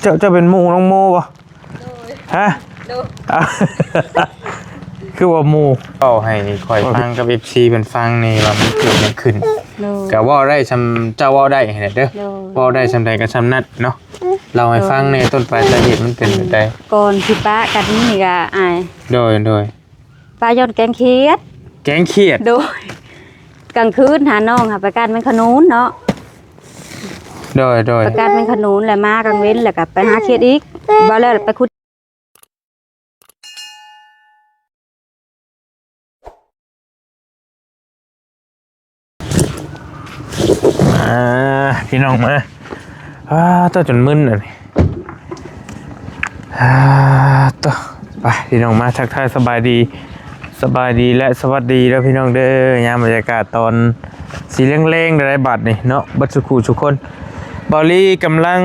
ຈົ້າ ເຈົ້າເປັນໝູ່ນ້ອງໂມບໍ່? ໂດຍ ຮະ? ໂດຍ ອ້າວ ຄືວ່າໝູ່ ເວົ້າໃຫ້ຂ້ອຍຟັງກັບເອັຟຊີເພິ່ນຟັງແດ່ວ່າມັນເກີດຫຍັງຂຶ້ນ. ໂດຍ ກະເວົ້າໄດ້ຊ່ຳເຈົ້າເວົ້າໄດ້ຫັ້ນແຫຼະເດີ. ໂດຍ ເວົ້າໄດ້ຊ່ຳໃດກະຊ່ຳນັ້ນເນາະ. ເລົ່າໃຫ້ຟັງແດ່ ຕົ້ນປາຍສາເຫດມັນເປັນແບບໃດ? ກ່ອນຊິປະກັນນີ້ກະ ອ້າຍ ໂດຍ ໂດຍ ປະຍ້ອນແກງຂຽດ. ແກງຂຽດ? ໂດຍ ກາງຄືນຫານ້ອງຫາໄປການແມງຂະນູນເນາະ. ໂດຍ ໂດຍ ໄປການແມງຂະນູນ ແລ້ວມາກາງເວັນ ແລ້ວກະໄປຫາຂຽດອີກ. ບໍ່ແລ້ວໄປຂຸດ ອ່າ ພີ່ນ້ອງມາ ອ່າ ເຈົ້າຈົນມຶນອັນນີ້ ອ່າ ໂຕ ໄປ ພີ່ນ້ອງມາ ທັກທາຍສະບາຍດີ ສະບາຍດີ ແລະ ສະຫວັດດີເດີພີ່ນ້ອງເດີ. ຍາມບັນຍາກາດຕອນສີແລງໆ ໄດ້ບາດນີ້ເນາະ ເບິດສູ່ຄູ່ສູ່ຄົນ. ເບົາລີກຳລັງ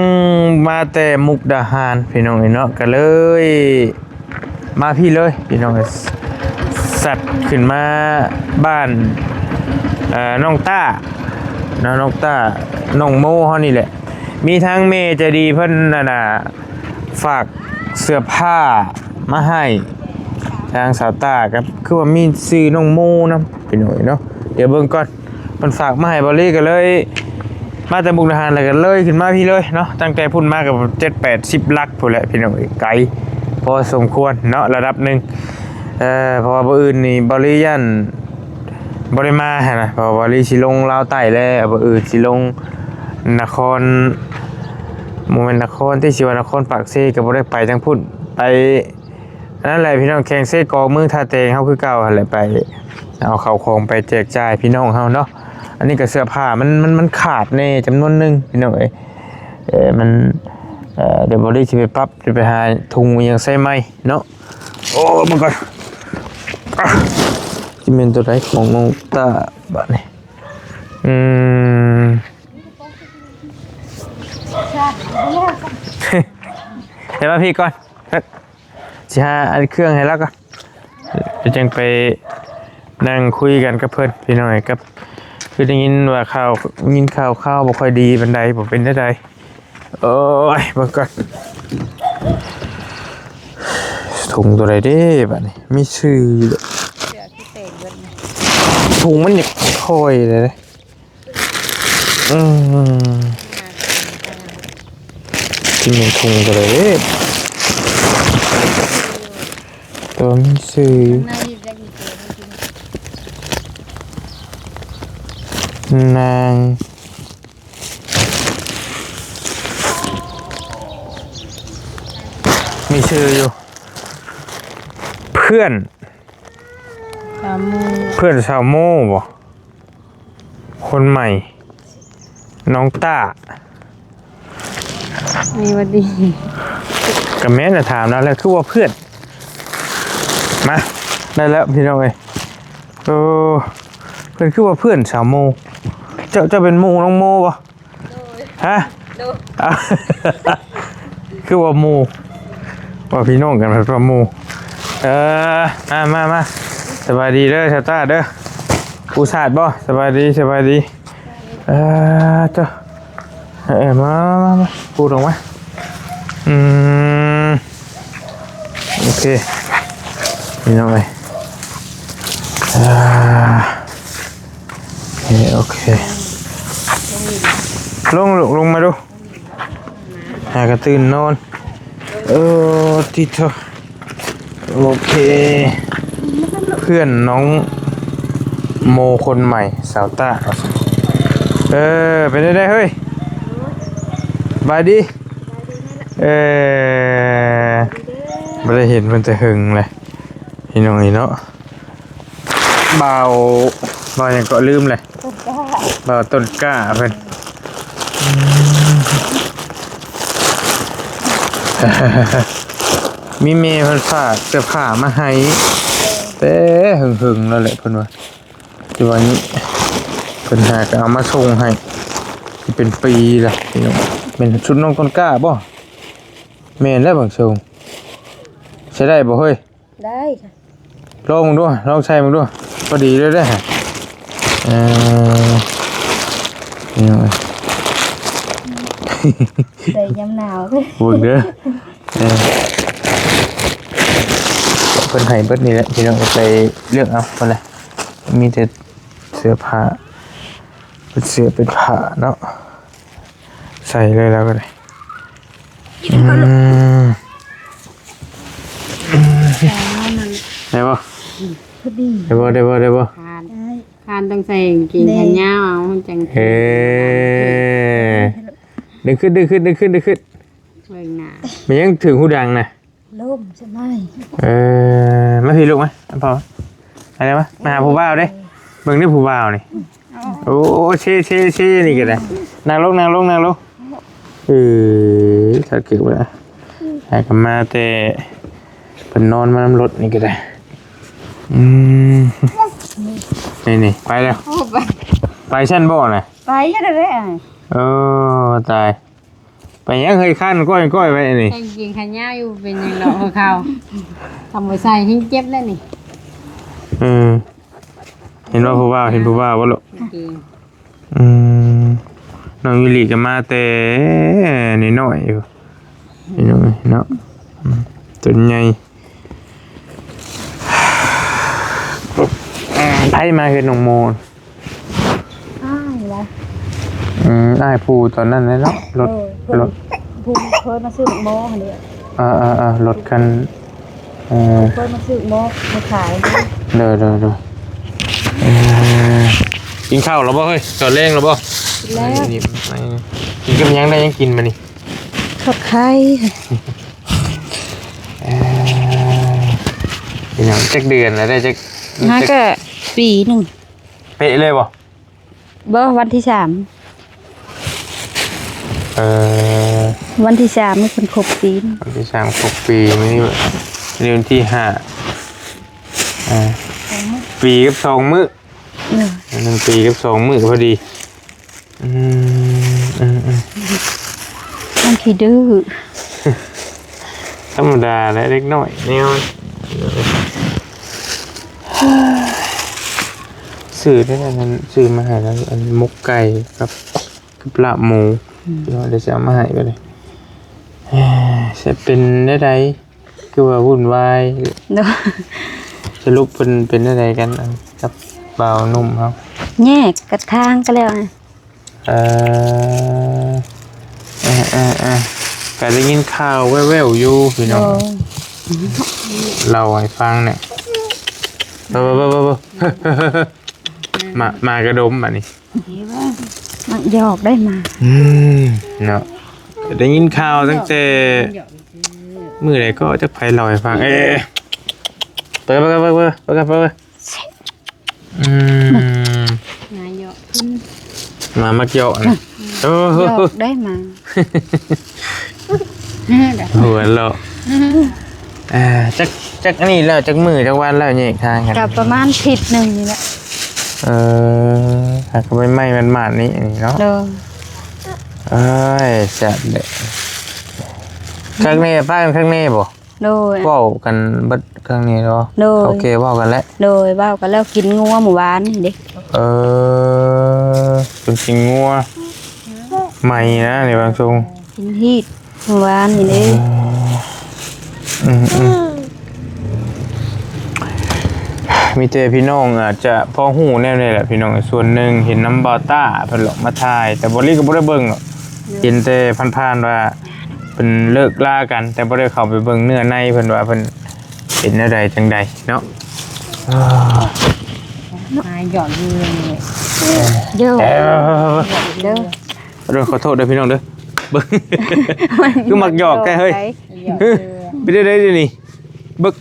ມາແຕ່ມຸກດາຫານ ພີ່ນ້ອງເອີຍເນາະ ກະເລີຍ ມາພີ້ເລີຍພີ່ນ້ອງເອີຍ ສັດຂຶ້ນມາບ້ານ ເອີ ນ້ອງຕ້າເນາະ ນ້ອງຕ້າ ນ້ອງໂມເຮົານີ້ແຫຼະ. ມີທັງແມ່ໃຈດີເພິ່ນ ອັນນ່າ ຝາກເສື້ອຜ້າມາໃຫ້ທາງສາວຕ້າ ກະຄືວ່າມີຊື່ນ້ອງໂມນຳ ພີ່ນ້ອງເອີຍເນາະ. ດຽວເບິ່ງກ່ອນ ເພິ່ນຝາກມາໃຫ້ເບົາລີ ກະເລີຍມາແຕ່ມຸກດາຫານ ແລ້ວກະເລີຍຂຶ້ນມາພີ້ເລີຍເນາະ. ຕັ້ງແຕ່ພຸ້ນມາກະເຈັດແປດສິບຫຼັກພຸ້ນແຫຼະພີ່ນ້ອງເອີຍ ໄກພໍສົມຄວນເນາະ ລະດັບໜຶ່ງ. ເອີ ເພາະວ່າມື້ອື່ນນີ້ເບົາລີຢ້ານບໍ່ໄດ້ມາຫັ້ນນະ ເພາະວ່າເບົາລີຊິລົງລາວໃຕ້ແລ້ວ ມື້ອື່ນຊິລົງນະຄອນ ບໍ່ແມ່ນນະຄອນຕິ ຊິວ່ານະຄອນປາກເຊ ກະບໍ່ໄດ້ໄປທາງພຸ້ນ ໄປ ອັນນັ້ນແຫຼະພີ່ນ້ອງ ແຂວງເຊກອງ ເມືອງທ່າແຕງເຮົາຄືເກົ່າຫັ້ນແຫຼະ ໄປເອົາເຂົ້າຂອງໄປແຈກຈ່າຍພີ່ນ້ອງເຮົາເນາະ. ອັນນີ້ກະເສື້ອຜ້າມັນ ມັນ ມັນຂາດແດ່ຈຳນວນໜຶ່ງພີ່ນ້ອງເອີຍ ເອີ ມັນ ເອີ ດຽວເບົາລີຊິໄປປັບ ຊິໄປຫາຖົງອີ່ຫຍັງໃສ່ໃໝ່ເນາະ. ໂອ້ ມັນກະ ອ່ະ ຊິແມ່ນໂຕໃດຂອງນ້ອງຕ້າບາດນີ້ ອືມ ໃຫ້ມາພີ້ກ່ອນ ຊິຫາອັນເຄື່ອງໃຫ້ລາວກ່ອນ ແລ້ວຈັ່ງໄປນັ່ງຄຸຍກັນກັບເພິ່ນພີ່ນ້ອງເອີຍ. ກັບ ຄືໄດ້ຍິນວ່າຂ່າວ ຍິນຂ່າວ ຂ່າວບໍ່ຄ່ອຍດີປານໃດ ບໍ່ເປັນແນວໃດ. ໂອ້ຍ ເບິ່ງກ່ອນ ຖົງໂຕໃດເດ້ບາດນີ້ ມີຊື່ ເສື້ອຄືແຕກເບິດ ຖົງມັນຢາກຄ່ອຍເດ້. ອືມ ຊິແມ່ນຖົງໂຕໃດເດ້ ໂຕມີຊື່ ນາງ ມີຊື່ຢູ່ ເພື່ອນ ສາວໂມ ເພື່ອນສາວໂມບໍ? ຄົນໃໝ່ ນ້ອງຕ້າ ມີຫວັດດີ ກະແມ່ນນະ ຖາມລາວແລ້ວຄືວ່າເພື່ອນ. ມາ ໄດ້ແລ້ວພີ່ນ້ອງເອີຍ. ໂອ້ ເພິ່ນຄືວ່າເພື່ອນສາວໂມ. ເຈົ້າ ເຈົ້າເປັນໝູ່ນ້ອງໂມບໍ່? ໂດຍ ຮະ? ໂດຍ ອ້າວ ຄືວ່າໝູ່ ວ່າພີ່ນ້ອງກັນ ວ່າໝູ່. ເອີ ມາ ມາ ມາ ສະບາຍດີເດີ ຊາວຕ້າເດີ. ປູສາດບໍ່? ສະບາຍດີ ສະບາຍດີ. ເອີ ເຈົ້າ ເອີ ມາ ມາ ມາ ມາ ປູລົງມາ. ອືມ ໂອເຄ ພີ່ນ້ອງເອີຍ ອ່າ ໂອເຄ ລົງລູກ ລົງມາດູ ຫາກະຕື່ນນອນ. ເອີ ຕິດໂທ ໂອເຄ ເພື່ອນນ້ອງໂມຄົນໃໝ່ ສາວຕ້າ. ເອີ ເປັນຈັ່ງໃດເຮີ້ຍ? ສະບາຍດີ. ເອີ ບໍ່ໄດ້ເຫັນເພິ່ນແຕ່ເຫິງແຫຼະ ພີ່ນ້ອງເອີຍເນາະ. ບ່າວ ບ່າວຫຍັງເກາະ ລືມແຫຼະ. ຕົ້ນກ້າ ບ່າວຕົ້ນກ້າເພິ່ນ ອືມ ມີແມ່ເພິ່ນຝາກເສື້ອຜ້າມາໃຫ້ ແຕ່ເຫິງໆແລ້ວແຫຼະ ເພິ່ນວ່າ ແຕ່ວ່ານີ້ ເພິ່ນຫາກະເອົາມາສົ່ງໃຫ້ ຊິເປັນປີລະ ພີ່ນ້ອງ. ແມ່ນຊຸດນ້ອງຕົ້ນກ້າບໍ່? ແມ່ນແລ້ວ ເບິ່ງຊົງ ໃຊ້ໄດ້ບໍ່ເຮີ້ຍ? ໄດ້ ລອງເບິ່ງດູ ລອງໃສ່ເບິ່ງດູ ພໍດີເລີຍເດ້. ເອີ ນີ້ ໃສ່ຍາມໜາວ ເບິ່ງເດີ ເອີ ເພິ່ນໃຫ້ເບິດນີ້ແຫຼະ ພີ່ນ້ອງໄປເລືອກເອົາພຸ້ນແຫຼະ ມີແຕ່ເສື້ອຜ້າ ເປັນເສື້ອເປັນຜ້າເນາະ ໃສ່ເລີຍລາວກໍໄດ້ ອືມ ໄດ້ບໍ່? ພໍດີ ໄດ້ບໍ່? ໄດ້ບໍ່? ໄດ້ບໍ່? ຄານ ຄານຕ້ອງໃສ່ກາງເກງຂາຍາວເອົາ ມັນຈັ່ງ ເອີ ດຶງຂຶ້ນ ດຶງຂຶ້ນ ດຶງຂຶ້ນ ດຶງຂຶ້ນ ເບິ່ງໜ້າ ມັນຍັງຖືກຫູດັງນະ ລົມສະໄໝ ເອີ ມາພີ້ລູກມາ ພໍ່ ໄປແລ້ວມາ ມາຫາຜູ້ບ່າວເດ້ ເບິ່ງເດ້ຜູ້ບ່າວນີ້ ໂອ້ ເຊ ເຊ ເຊ ນີ້ກໍໄດ້ ນັ່ງລົງ ນັ່ງລົງ ນັ່ງລົງ ເອີ ຖ້າເກີດວ່າ ຫາກັນມາແຕ່ເພິ່ນນອນມານຳລົດນີ້ກໍໄດ້ ອືມ ນີ້ໆ ໄປແລ້ວ ໂອ້ ໄປ ໄປຊັ້ນບໍ່ນະ ໄປຢູ່ແລ້ວ ເອີ ຕາຍ ໄປຫຍັງເຮີ້ຍ ຄັນກ້ອຍໆໄວ້ນີ້ ກາງເກງຂາຍາວຢູ່ ເປັນຫຍັງດອກຫົວເຂົ່າ ຄຳວ່າໃສ່ແຮງເຈັບແລ້ວນີ້ ເອີ ເຫັນບໍ່ຜູ້ບ່າວ ເຫັນຜູ້ບ່າວບໍ່ລູກ? ກາງເກງ ອືມ ນ້ອງມິລິກໍມາແຕ່ນ້ອຍໆຢູ່ ນ້ອຍເນາະ ອືມ ຈົນໃຫຍ່ ໃຜມາເຮັດນ້ອງໂມ? ອ້າຍລະ ອືມ ອ້າຍຜູ້ຕອນນັ້ນແຫຼະເນາະ ລົດ ເອີ ເພິ່ນ ລົດ ຜູ້ເຄີຍມາຊື້ໝໍຫັ້ນເດ ເອີໆໆ ລົດຄັນ ເອີ ເຄີຍມາຊື້ໝໍມາຂາຍ ໂດຍໆໆ ເອີ ກິນເຂົ້າແລ້ວບໍ່ເຮີ້ຍ? ເຂົ້າແລງແລ້ວບໍ່? ກິນແລ້ວ ນີ້ ນີ້ ນີ້ ກິນກັບຫຍັງ? ໄດ້ຫຍັງກິນມື້ນີ້? ທອດໄຂ່ ເອີ ພີ່ນ້ອງ ຈັກເດືອນແລ້ວ? ໄດ້ຈັກ ຫາກະປີໜຶ່ງ ເປະເລີຍບໍ່? ບໍ່ ວັນທີສາມ ເອີ ວັນທີສາມນີ້ເພິ່ນຄົບປີ ວັນທີສາມຄົບປີ ມື້ນີ້ ມື້ນີ້ວັນທີຫ້າ ອ່າ ສອງມື້ ປີກັບສອງມື້ ເອີ ໜຶ່ງປີກັບສອງມື້ພໍດີ ອືມ ອືມໆ ມັນຂີ້ດື້ ທຳມະດາແຫຼະເດັກນ້ອຍແນວ ຊື້ໄດ້ອັນນັ້ນ ຊື້ມາໃຫ້ລາວ ອັນໝົກໄກ່ກັບ ກັບລາບໝູ ອືມ ດຽວ ດຽວຊິເອົາມາໃຫ້ກໍໄດ້ ເອີ ຊິເປັນແນວໃດ ຄືວ່າວຸ່ນວາຍ ໂດຍ ສະຫຼຸບເພິ່ນເປັນແນວໃດກັນ ອັນ ກັບບ່າວໜຸ່ມເຮົາ? ແຍກກັນທາງກັນແລ້ວ ເອີ ເອີໆໆ ກໍໄດ້ຍິນຂ່າວແວ່ວໆຢູ່ພີ່ນ້ອງ ໂດຍ ເລົ່າໃຫ້ຟັງແດ່ ເບິ່ງໆໆໆ ໝາ ໝາກະດົມບາດນີ້ ມັກຢອກໄດ້ໝາ ອືມ ເນາະ ໄດ້ຍິນຂ່າວຕັ້ງແຕ່ມື້ໃດກໍຈັກໃຜເລົ່າໃຫ້ຟັງ ເອີ ເປີດ ເປີດ ເປີດ ເປີດ ເປີດ ອືມ ໝາຢອກ ໝາມັກຢອກນະ ອືມ ໂອ້ໂຫ ຢອກໄດ້ໝາ ຫົວເລາະ ອ່າ ຈັກ ຈັກອັນນີ້ແລ້ວ ຈັກມື້ຈັກວັນແລ້ວແຍກທາງກັນ? ກໍປະມານທິດໜຶ່ງນີ້ແຫຼະ ເອີ ຫາກໍໃໝ່ໆ ໝາດໆ ນີ້ ນີ້ເນາະ ໂດຍ ເອີຍ ແຊບເດ້ ຄັກແນ່ ປ້າ ຄັກແນ່ບໍ່? ໂດຍ ເວົ້າກັນເບິດຄັ້ງນີ້ເນາະ ໂດຍ ໂອເຄ ເວົ້າກັນແລ້ວ ໂດຍ ເວົ້າກັນແລ້ວ ກິນງົວມື້ວານນີ້ເດ້ ເອີ ເພິ່ນກິນງົວໃໝ່ນະ ໃນບາງຊົງ ກິນຮີດມື້ວານນີ້ເດ້ ເອີ ອືມໆ ມີແຕ່ພີ່ນ້ອງອາດຈະພໍຮູ້ແນວນີ້ແຫຼະ ພີ່ນ້ອງ ສ່ວນໜຶ່ງເຫັນນຳບ່າວຕ້າເພິ່ນເລາະມາຖ່າຍ ແຕ່ບໍ່ລີກໍບໍ່ໄດ້ເບິ່ງດອກ ເຫັນແຕ່ຜ່ານໆວ່າ ເພິ່ນເລີກລາກັນ ແຕ່ບໍ່ໄດ້ເຂົ້າໄປເບິ່ງເນື້ອໃນເພິ່ນວ່າເພິ່ນເປັນແນວໃດຈັ່ງໃດເນາະ ມາຢອກຢູ່ ຢອກ ເອີ ເດີ ເດີ ຂໍໂທດເດີພີ່ນ້ອງເດີ ເບິ່ງ ຄືມັກຢອກແທ້ເຮີ້ຍ ຢອກ ເປັນໄດ້ໄດ໋ດຽວນີ້ ເບິ່ງ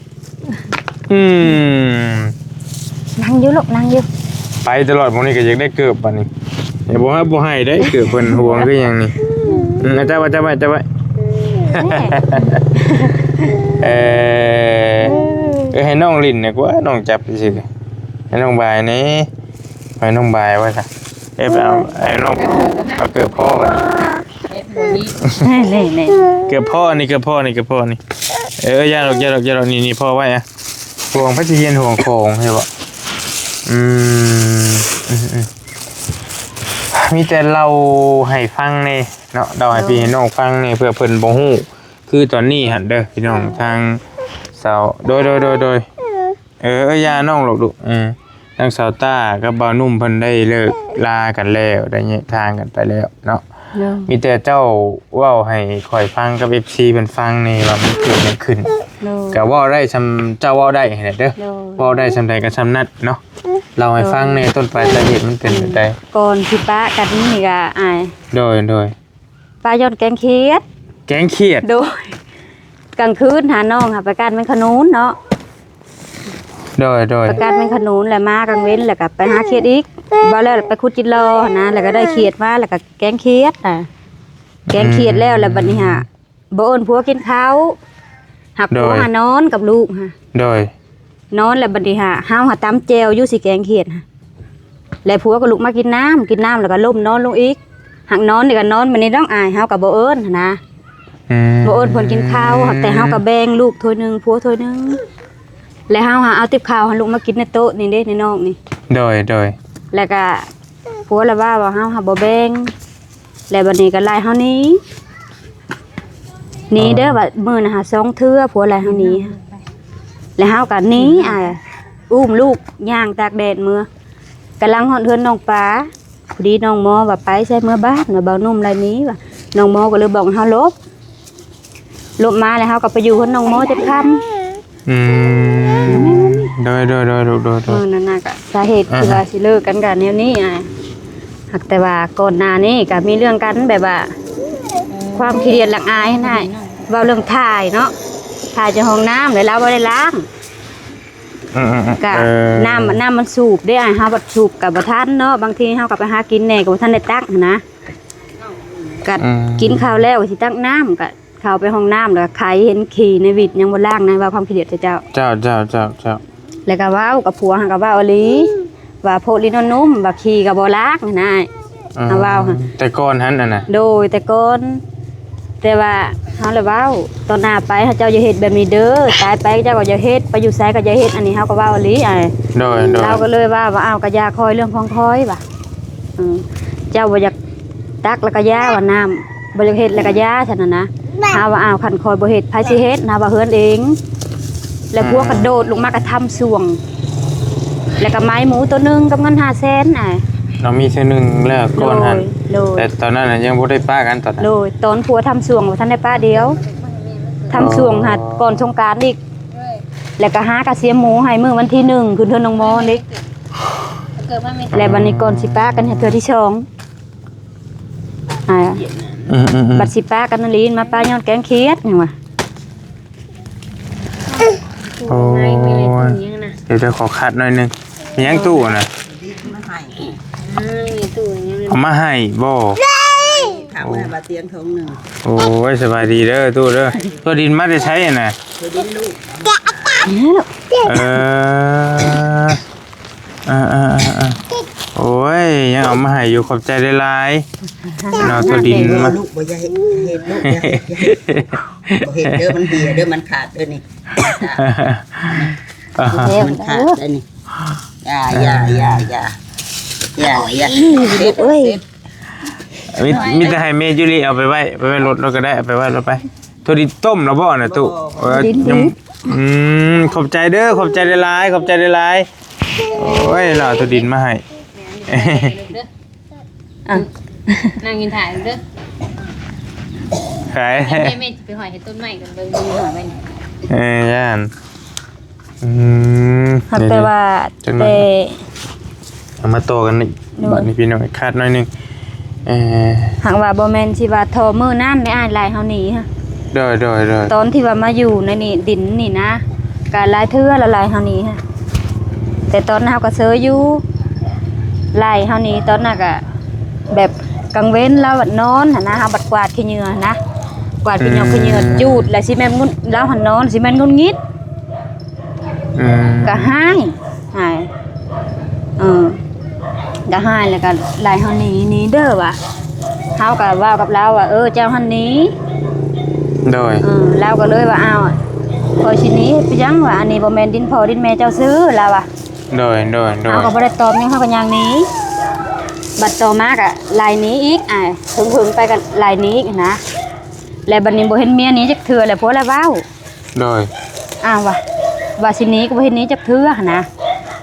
ອືມ ນັ່ງຢູ່ລູກ ນັ່ງຢູ່ ໄປຕະຫຼອດ ໝ່ອງນີ້ກໍຢາກໄດ້ເກີບບາດນີ້ ແຕ່ບໍ່ຮັບບໍ່ໃຫ້ເດ້ ເກີບເພິ່ນຫວງຄືຫຍັງນີ້ ອືມ ເອົາຈັບໄວ້ ຈັບໄວ້ ຈັບໄວ້ ເອີ ເອີ ໃຫ້ນ້ອງຫຼິ້ນນະກວ່າ ນ້ອງຈັບຊື່ໆ ໃຫ້ນ້ອງບາຍແດ່ ໃຫ້ນ້ອງບາຍວ່າຊະ ເອີ ໄປເອົາ ໃຫ້ນ້ອງເອົາເກີບພໍ ເອີ ເກີບພໍນີ້ ເກີບພໍນີ້ ເກີບພໍນີ້ ເອີ ຢ່າດອກ ຢ່າດອກ ຢ່າດອກ ນີ້ ນີ້ ພໍໄວ້ອະ ຫ່ວງ ໃຜຊິຮຽນຫ່ວງຂອງໃຊ່ບໍ່? ອືມ ອືມໆ ມີແຕ່ເລົ່າໃຫ້ຟັງແດ່ ເນາະ ເລົ່າໃຫ້ພີ່ໃຫ້ນ້ອງຟັງແດ່ ເພື່ອເພິ່ນບໍ່ຮູ້ ຄືຕອນນີ້ຫັ້ນເດີພີ່ນ້ອງ ທາງສາວ ໂດຍ ໂດຍ ໂດຍ ໂດຍ ເອີ ເອີ ຢ່ານ້ອງລູກ ເອີ ທາງສາວຕ້າກັບບ່າວໜຸ່ມເພິ່ນໄດ້ເລີກລາກັນແລ້ວ ໄດ້ແຍກທາງກັນໄປແລ້ວເນາະ ໂດຍ ມີແຕ່ເຈົ້າເວົ້າໃຫ້ຂ້ອຍຟັງກັບເອັຟຊີເພິ່ນຟັງແດ່ວ່າມັນເກີດຫຍັງຂຶ້ນ ໂດຍ ກໍເວົ້າໄດ້ສ່ຳເຈົ້າເວົ້າໄດ້ຫັ້ນແຫຼະເດີ ໂດຍ ເວົ້າໄດ້ສ່ຳໃດກໍສ່ຳນັ້ນເນາະ ເລົ່າໃຫ້ຟັງແດ່ ໂດຍ ຕົ້ນປາຍສາເຫດມັນເປັນແບບໃດ? ກ່ອນຊິປະກັນນີ້ກໍອ້າຍ ໂດຍ ໂດຍ ປະຍ້ອນແກງຂຽດ ແກງຂຽດ ໂດຍ ກາງຄືນຫານ້ອງຫາໄປກ້ານແມງຂະນູນເນາະ ໂດຍ ໂດຍ ໄປກ້ານແມງຂະນູນ ແລ້ວມາກາງເວັນ ແລ້ວກໍໄປຫາຂຽດອີກ ເວົ້າແລ້ວໄປຂຸດຈິດລໍຫັ້ນນະ ແລ້ວກໍໄດ້ຂຽດມາ ແລ້ວກໍແກງຂຽດນະ ແກງຂຽດແລ້ວ ແລ້ວບັດນີ້ຫາ ບໍ່ເອີ້ນຜົວກິນເຂົ້າ ຫາ ໂດຍ ຜົວຫານອນກັບລູກຫາ ໂດຍ ນອນແລ້ວບັດນີ້ຫາ ເຮົາຫາຕຳແຈ່ວຢູ່ຊິແກງຂຽດຫາ ແລ້ວຜົວກໍລຸກມາກິນນ້ຳ ກິນນ້ຳແລ້ວກໍລົ້ມນອນລົງອີກ ຫາກນອນນີ້ກໍນອນແບບນີ້ດອກ ອ້າຍເຮົາກໍບໍ່ເອີ້ນຫັ້ນນະ ອືມ ບໍ່ເອີ້ນເພິ່ນກິນເຂົ້າ ແຕ່ເຮົາກໍແບ່ງລູກຖ້ວຍໜຶ່ງ ຜົວຖ້ວຍໜຶ່ງ ແລ້ວເຮົາຫາເອົາຕິບເຂົ້າໃຫ້ລູກມາກິນໃນໂຕະນີ້ເດ້ ໃນນອກນີ້ ໂດຍ ໂດຍ ແລ້ວກໍຜົວລະວ່າວ່າເຮົາຫາບໍ່ແບ່ງ ແລ້ວບັດນີ້ກໍໄລ່ເຮົາໜີ ໜີເດີ ເອີ ວ່າມື້ນະຫາສອງເທື່ອ ຜົວໄລ່ເຮົາໜີ ແລ້ວເຮົາກໍໜີ ອາ ອຸ້ມລູກຍ່າງຕາກແດດເມືອ ກຳລັງຮອດເຮືອນນ້ອງປາ ພໍດີນ້ອງມໍວ່າໄປໃສເມືອບ້ານ ວ່າບ່າວໜຸ່ມໄລ່ໜີວ່າ ນ້ອງມໍກໍເລີຍບອກໃຫ້ເຮົາຫຼົບ ຫຼົບມາແລ້ວເຮົາກໍໄປຢູ່ເຮືອນນ້ອງມໍຈົນຄ່ຳ ອືມ ໂດຍ ໂດຍ ໂດຍ ລູກ ໂດຍ ໂດຍ ເອີ ນັ້ນນະ ກໍສາເຫດ ອ່າ ທີ່ວ່າຊິເລີກກັນກໍແນວນີ້ ອ່າ ຫາກແຕ່ວ່າກ່ອນໜ້ານີ້ກໍມີເລື່ອງກັນ ແບບວ່າຄວາມຂີ້ດຽດລັກອາຍຫັ້ນນະ ເວົ້າເລື່ອງຖ່າຍເນາະ ຖ່າຍຈາກຫ້ອງນ້ຳ ແລ້ວລາວບໍ່ໄດ້ລ້າງ ອືມໆໆ ກະ ເອີ ນ້ຳ ນ້ຳມັນສູບເດ້ ອ້າຍ ເຮົາບັດສູບກະບໍ່ທັນເນາະ ບາງທີເຮົາກໍໄປຫາກິນແດ່ກໍບໍ່ທັນໄດ້ຕັກຫັ້ນນະ ກະ ອືມ ກິນເຂົ້າແລ້ວກໍຊິຕັກນ້ຳ ກະເຂົ້າໄປຫ້ອງນ້ຳ ແລ້ວກໍໄຄເຫັນຂີ້ໃນວິດຍັງບໍ່ລ້າງນະ ວ່າຄວາມຂີ້ດຽດເຈົ້າ ເຈົ້າ ເຈົ້າ ເຈົ້າ ເຈົ້າ ແລ້ວກໍເວົ້າກັບຜົວ ຫາກໍເວົ້າອີ່ຫຼີ ວ່າໂພດລີໂນນຸ້ມ ວ່າຂີ້ກໍບໍ່ລ້າງຫັ້ນນະ ອືມ ເຮົາເວົ້າ ແຕ່ກ່ອນຫັ້ນນະ ໂດຍ ແຕ່ກ່ອນ ແຕ່ວ່າເຮົາລະເວົ້າ ຕໍ່ໜ້າໄປເຮົາເຈົ້າຢ່າເຮັດແບບນີ້ເດີ ຕາຍໄປເຈົ້າກໍຢ່າເຮັດ ໄປຢູ່ໃສກໍຢ່າເຮັດ ອັນນີ້ເຮົາກໍເວົ້າອີ່ຫຼີ ໂດຍ ໂດຍ ລາວກໍເລີຍວ່າ ວ່າ ອ້າວ ກໍຢ່າຂ້ອຍ ເລື່ອງຂອງຂ້ອຍວ່າ ເອີ ເຈົ້າບໍ່ຢາກຕັກແລ້ວກໍຢ່າວ່ານ້ຳ ບໍ່ຢາກເຮັດແລ້ວກໍຢ່າຊັ້ນນະ ເຮົາວ່າ ອ້າວ ຄັນຂ້ອຍບໍ່ເຮັດ ໃຜຊິເຮັດ ເຮົາວ່າເຮືອນເອງ ແລ້ວ ອືມ ພວກກະໂດດລົງມາກະທຳຊ່ວງ ແລ້ວກະໄມ້ໝູໂຕໜຶ່ງກັບເງິນຫ້າແສນ ອ້າຍ ເຮົາມີເທື່ອໜຶ່ງແລ້ວກ່ອນຫັ້ນ ໂດຍ ໂດຍ ແຕ່ຕອນນັ້ນນະຍັງບໍ່ໄດ້ປະກັນຕອນນັ້ນ ໂດຍ ຕອນຜົວທຳຊ່ວງບໍ່ທັນໄດ້ປະດຽວ ທຳຊ່ວງ ອໍ ຫາກ່ອນສົງການອີກ ແລ້ວກະຫາກະສຽມໝູໃຫ້ມື້ວັນທີໜຶ່ງ ຂຶ້ນເຮືອນນ້ອງມໍນີ້ ແລ້ວບັດນີ້ກ່ອນຊິປະກັນເທື່ອທີສອງ ອ່າ ອືມໆໆ ບັດຊິປະກັນນະລີນ ມາປະຍ້ອນແກງຂຽດຫຍັງວະ ໂອ້ຍ ດຽວ ດຽວ ຂໍຄັດໜ້ອຍໜຶ່ງ ມີຫຍັງຕູ້ນະ ເອົາມາໃຫ້ບໍ່ ຖາມວ່າຕຽງຖົງໜຶ່ງ ໂອ້ຍ ສະບາຍດີເດີຕູ້ເດີ ຕົວດິນມາແຕ່ໃສຫັ້ນນະ ຕົວດິນລູກ ເອີ ອ່າໆໆໆ ໂອ້ຍ ຍັງເອົາມາໃຫ້ຢູ່ ຂອບໃຈຫຼາຍໆ ເນາະ ຕົວດິນມາ ລູກບໍ່ຢາກເຮັດ ເຮັດລູກ ຢ່າເຮັດ ຢ່າເຮັດ ບໍ່ເຮັດເດີ ມັນເຫຍເດີ ມັນຂາດເດີນີ້ ມັນຂາດເດີນີ້ ຢ່າ ຢ່າ ຢ່າ ເຈັບ ເຈັບ ເຈັບ ມີ ມີແຕ່ໃຫ້ແມ່ຢູລີເອົາໄປໄວ້ ໄປໄວ້ລົດ ລົດກໍໄດ້ ເອົາໄປໄວ້ລົດໄປ ໂທດ ດິນຕົ້ມແລ້ວບໍ່ນະຕູ້ ບໍ່ ເອີ ດິນ ຍັງ ອືມ ຂອບໃຈເດີ ຂອບໃຈຫຼາຍໆ ຂອບໃຈຫຼາຍໆ ໂອ້ຍ ລາວເອົາໂທດດິນມາໃຫ້ ອ່ະ ນັ່ງກິນຖ່າຍເດີ ຂາຍ ແມ່ ແມ່ຊິໄປຫອຍເຮັດຕົ້ນໄມ້ກ່ອນ ເບິ່ງ ເບິ່ງຫອຍໄວ້ນີ້ ເອີ ຢ້ານ ອືມ ຫາກແຕ່ວ່າ ຈັກໜ້ອຍ ແຕ່ ເອົາມາຕໍ່ກັນນີ້ ໂດຍ ບັດນີ້ພີ່ນ້ອງ ຂາດໜ້ອຍໜຶ່ງ ເອີ ຫາກວ່າບໍ່ແມ່ນຊິວ່າທໍ່ມື້ນັ້ນໄດ້ອ້າຍໄລ່ເຮົາໜີຫະ ໂດຍ ໂດຍ ໂດຍ ຕອນທີ່ວ່າມາຢູ່ໃນນີ້ ດິນນີ້ນະ ກະຫຼາຍເທື່ອລະໄລ່ເຮົາໜີຫະ ແຕ່ຕອນນັ້ນເຮົາກະເຊີຍຢູ່ ໄລ່ເຮົາໜີ ຕອນນັ້ນກະແບບກາງເວັນລາວບັດນອນຫັ້ນນະ ເຮົາບັດກວາດຂີ້ເຫຍື້ອຫັ້ນນະ ກວາດຂີ້ເຫຍື້ອ ອືມ ຂີ້ເຫຍື້ອຈູດ ແລ້ວຊິແມ່ນງຸດ ລາວຫັ້ນນອນ ຊິແມ່ນງຸດຫງິດ ອືມ ກະຮ້າຍ ຮ້າຍ ເອີ ກະຮ້າຍ ແລ້ວກະໄລ່ເຮົາໜີ ໜີເດີວ່າ ເຮົາກະເວົ້າກັບລາວວ່າ ເອີ ເຈົ້າຫັ້ນໜີ ໂດຍ ເອີ ລາວກະເລີຍວ່າ ອ້າວ ຂ້ອຍຊິໜີເຮັດໄປຫຍັງວ່າ ອັນນີ້ບໍ່ແມ່ນດິນພໍ່ດິນແມ່ເຈົ້າຊື່ ລາວວ່າ ໂດຍ ໂດຍ ໂດຍ ເຮົາກະບໍ່ໄດ້ຕອບຫຍັງ ເຮົາກະຍ່າງໜີ ບັດຕໍ່ມາກໍໄລ່ໜີອີກ ອາຍ ເພິ່ງໆໄປກໍໄລ່ໜີອີກນະ. ແລ້ວບັດນີ້ບໍ່ເຫັນເມຍໜີຈັກເທື່ອ ແລ້ວຜົວລະເວົ້າ ໂດຍ ອ້າວ ວ່າ ວ່າຊິໜີກໍບໍ່ເຫັນໜີຈັກເທື່ອຫັ້ນນະ.